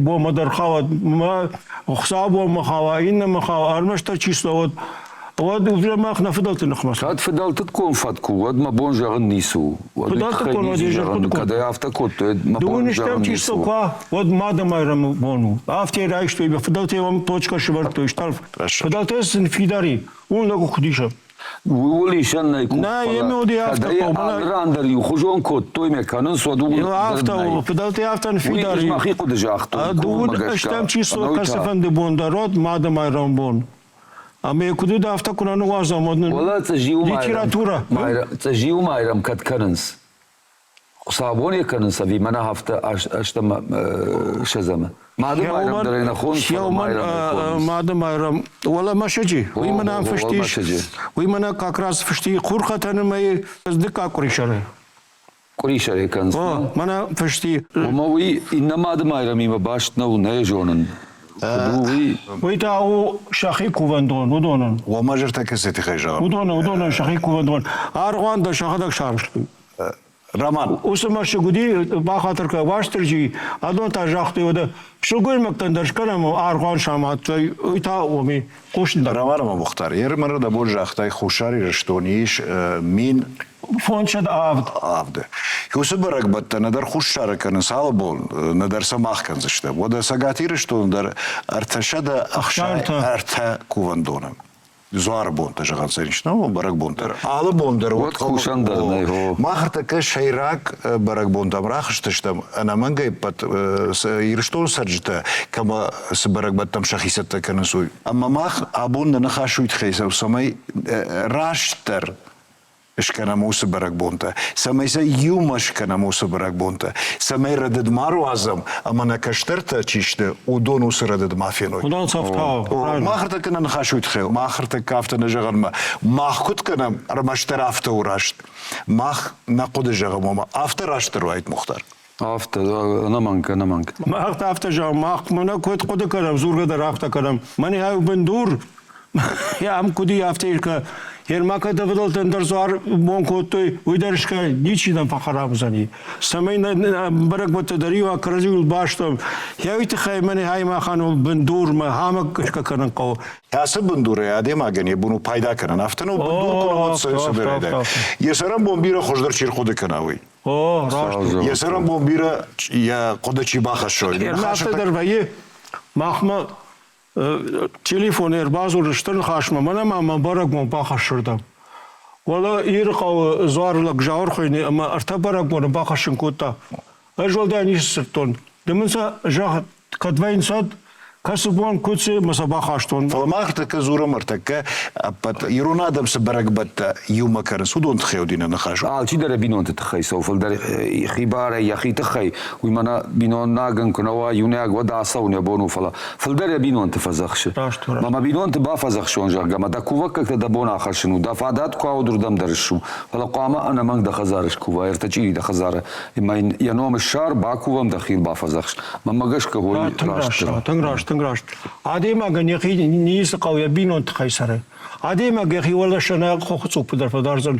бонмӕ дӕр хауӕд, ма Хуыцаубонмӕ хауа, иннӕмӕ хауа, ӕрмӕстдӕр число уӕд, уӕд уже мах нӕ фыдӕлты ныхмӕ.
Кӕд фыдӕлтыккон фӕтк у, уӕд мӕ бон зӕгъын ницы у. Уӕд
фыдӕлтыккон уӕд
ницы зӕгъын, кӕд ӕй афтӕ кодтой, мӕ бон зӕгъын ницы у.
Куы уӕд Мадӕмайрӕмы бон у. Афтӕ райстой, фыдӕлтӕ уӕм точка сӕвӕрдтой, стъӕлф. Фыдӕлтӕ сын фидар и, уым нӕ къух исӕм.
Ууыл исӕн нӕй къух,
Нӕ, йемӕ уыди афтӕ
кӕд ӕй алы ран дӕр иухуызон кодтой мӕ кӕнынц, уӕд ууыл
Афтӕ у, фыдӕлтӕ афтӕ фидар
и. Мӕхи хъуыды загътон,
Дыууын ӕстӕм число кӕцыфӕнды бон дӕр уӕд Мадӕмайрӕмы бон. Ӕмӕ куыд уыд, афтӕ куы нӕ ныууадзӕм, уӕд нын литературӕ.
Цъызиу Майрӕм кӕд кӕнынц? Хуыцаубон йӕ кӕнынц ӕви мӕнӕ афтӕ ӕстӕм ссӕдзӕмы? Мады Майрӕм дӕр ӕй нӕ хонынц, фӕлӕ Майрӕм ӕй хонынц.
Мады Майрӕм, уӕлӕ мӕсыджы, уый мӕнӕ ам фыст ис, уый мӕнӕ как раз фыст и Хурхӕтӕны мӕйы дыккаг къуырисӕры.
Къуырисӕры кӕнынц?
О, мӕнӕ фыст и.
Ома уый иннӕ Мады Майрӕмимӕ баст нӕу, нӕ йӕ зонын. Куыд у уый?
Уый та у сӕхи кувӕндон, уыдонӕн.
Уомӕ зӕрдӕ кӕцыты хай зӕгъӕм?
Уыдонӕн, уыдонӕн сӕхи кувӕндон. Аргъуан дӕр сӕхӕдӕг сарӕзтой.
Роман.
Уыцы мӕсыг уыди, бахатыр кӕн, Уастырджи, адон та загътой, уӕдӕ сылгоймӕгтӕн дӕр скӕнӕм аргъуан самадтой, уый та уоми хъусын дӕр.
Роман ӕмӕ Мухтар, ермӕны дӕ бон загътай, Хуссар Ирыстоны ис
1007.
Авды. Уыцы бӕрӕгбӕттӕ нӕдӕр Хуссары кӕнынц алы бон, нӕдӕр сӕ мах кӕндзыстӕм. Уӕдӕ Цӕгат Ирыстоны дӕр 363 кувӕндоны. Дзуары бонтӕ зӕгъӕн сӕ ис, ну, бӕрӕгбонтӕ. Алы бон дӕр
уӕд кусӕн дӕр нӕй, хо.
Мах ӕртӕккӕ сӕйраг бӕрӕгбонтӕм рахызтыстӕм, ӕнӕмӕнгӕй ӕппӕт Ирыстоны цӕрджытӕ кӕмӕ цы бӕрӕгбӕттӕм сӕхи цӕттӕ кӕнынц, уый. Ӕмӕ мах абон нӕ ныхас уый тыххӕй цӕуы, цӕмӕй растдӕр скӕнӕм уыцы бӕрӕгбонтӕ, цӕмӕй сӕ иумӕ скӕнӕм уыцы бӕрӕгбонтӕ, цӕмӕй рӕдыд ма руадзӕм ӕмӕ нӕ кӕстӕртӕ чи сты, уыдон уыцы рӕдыд ма феной.
Уыдон цӕфтау.
Мах ӕртӕккӕ нӕ ныхас уый тыххӕй, мах ӕртӕккӕ афтӕ нӕ зӕгъӕнмӕ. Мах куыд кӕнӕм, ӕрмӕстдӕр афтӕ у раст. Мах нӕ хъуыды зӕгъӕм, ома афтӕ растдӕр уаид, Мухтар.
Афтӕ, ӕнӕмӕнг, ӕнӕмӕнг.
Мах афтӕ зӕгъӕм, мах мӕнӕ куыд хъуыды кӕнӕм, дзургӕ дӕр афтӕ кӕнӕм. Мӕнӕ ай бындур, ам куыд и, афтӕ искӕ. Ерма кӕд ӕвдӕлтӕн дӕр дзуар бон кодтой, уый дӕр искӕ ничи нӕм фӕхӕрам уыдзӕни. Цӕмӕй нӕ бӕрӕгбӕттӕ дӕр иу кӕрӕдзиуыл бастам. Йӕ уый тыххӕй мӕнӕ ай махӕн бындурмӕ хамӕг искӕ кӕнын хъӕуы.
Ацы бындурӕй адӕймагӕн йӕ бон у пайда кӕнын. Афтӕ нӕу бындур куы нӕ уӕд цӕрӕй. Йӕ цӕрӕнбон бирӕ хуыздӕр чи рхъуыды кӕна, уый.
О, раст.
Йӕ цӕрӕнбон бирӕ йӕ хъуыды чи бахӕссой.
Афтӕ дӕр вӕййы. Махмӕ телефон ӕрбадзуры стыр ныхасмӕ, мӕнӕ ма мӕ бӕрӕгбон бахӕссырдӕм. Уӕлӕ Ирыхъӕуы дзуарлӕг Зауыр хуыйны ӕмӕ ӕртӕ бӕрӕгбоны бахӕссын кодта. Ӕз уӕлдай ницы сдзырдтон. Ды мын сӕ зӕгъ, кӕд вӕййынц, уӕд кӕцы бон куыд цы мӕ сӕ бахастон.
Фӕлӕ мах ӕртӕккӕ дзурӕм ӕртӕккӕ ӕппӕт ирон адӕм цы бӕрӕгбӕттӕ иумӕ кӕнынц, уыдон тыххӕй уыди нӕ ныхас.
Алчидӕр йӕ бинонты тыххӕй цӕуы, фылдӕр хибарӕй йӕхи тыххӕй. Уый мӕнӕ биноннагӕн куы нӕ уа иунӕг, уӕд ацӕуын йӕ бон у, фӕлӕ фылдӕр йӕ бинонты фӕдзӕхсы. Мӕ мӕ бинонты бафӕдзӕхсон, зӕгъгӕ, мӕ дӕ кувӕггӕгтӕ дӕ бон ахӕссын у, дӕ фадат куы уа, уырдӕм дӕр ссу. Фӕлӕ хъуамӕ ӕнӕмӕнг дӕ хӕдзары скува, ӕртӕ чъири дӕ хӕдзары ӕмӕ йын йӕ ном ссар, бакувӕм, дӕхи бафӕдзӕхс. Мӕнмӕ гӕсгӕ уый
Тынг раст, тынг раст, тынг раст. Адӕймагӕн йӕхи ницы хъӕуы йӕ бинонты тыххӕй цӕры. Адӕймаг йӕхи уӕлӕсӕнӕ хохы цъуппы дӕр фӕдардзӕн.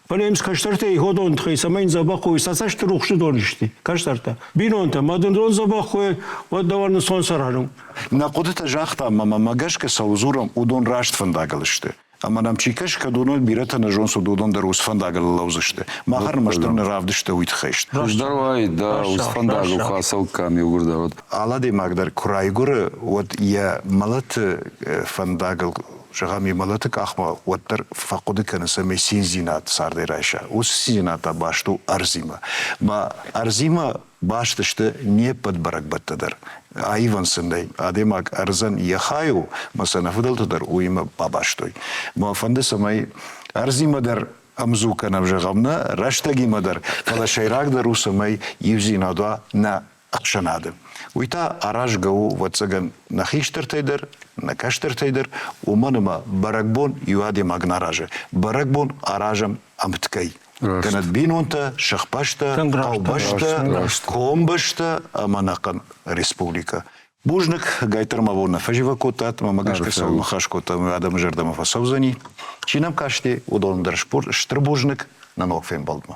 Фӕлӕ йӕм кӕстӕртӕ иходон тыххӕй цӕмӕй дзӕбӕх уой, сӕ цӕсты рухсы дон сты кӕстӕртӕ. Бинонтӕ, мӕ дын дон дзӕбӕх уой, уӕд дӕуӕн ӕнцон цӕрӕн у.
Нӕ хъуыдытӕ загътам ӕмӕ мӕ гӕсгӕ цӕуыл дзурӕм, уыдон раст фӕндагыл сты. Ӕмӕ нӕм чи кӕсы, кӕд уыдон бирӕтӕ нӕ зонынц, уыдон дӕр уыцы фӕндагыл лӕудзысты. Мах ӕрмӕстдӕр нӕ равдысты уый тыххӕй сты.
Хуыздӕр уаид, дӕ уыцы фӕндагыл куы ацӕуиккам иугуырдӕр, уӕд.
Алы адӕймаг дӕр куы райгуыры, уӕд йӕ мӕлӕты фӕндагыл, зӕгъӕм, йӕ мӕлӕты къахмӕ уӕддӕр фӕхъуыды кӕны, цӕмӕй циндзинад цардӕй райса. Уыцы циндзинад та баст у ӕрдзимӕ. Мӕ ӕрдзимӕ баст сты не ппӕт бӕрӕгбӕттӕ дӕр. Аивӕн сын нӕй. Адӕймаг ӕрдзӕн йӕ хай у, мӕ сӕ нӕ фыдӕлтӕ дӕр уыимӕ бабастой. Мӕ фӕнды, цӕмӕй ӕрдзимӕ дӕр ӕмдзу кӕнӕм, зӕгъӕм, нӕ рӕстӕгимӕ дӕр, фӕлӕ сӕйрагдӕр у, цӕмӕй иудзинад уа нӕ ӕхсӕнады. Уый та аразгӕ у, ӕвӕццӕгӕн, нӕ хистӕртӕй дӕр, нӕ кӕстӕртӕй дӕр, уымӕн ӕмӕ бӕрӕгбон иу адӕймаг нӕ аразы. Бӕрӕгбон аразӕм ӕмткӕй. Кӕнӕ бинонтӕ, сыхбӕстӕ, хъӕубӕстӕ, комбӕстӕ ӕмӕ ӕнӕхъӕн республикӕ. Бузныг, гайтар ма бон нӕ фӕзивӕг кодтат, мӕ гӕсгӕ цӕуыл ныхас кодтам, уый адӕмы зӕрдӕмӕ фӕцӕудзӕни. Чи нӕм касти, уыдон дӕр стыр бузныг нӕ ног фембӕлдмӕ.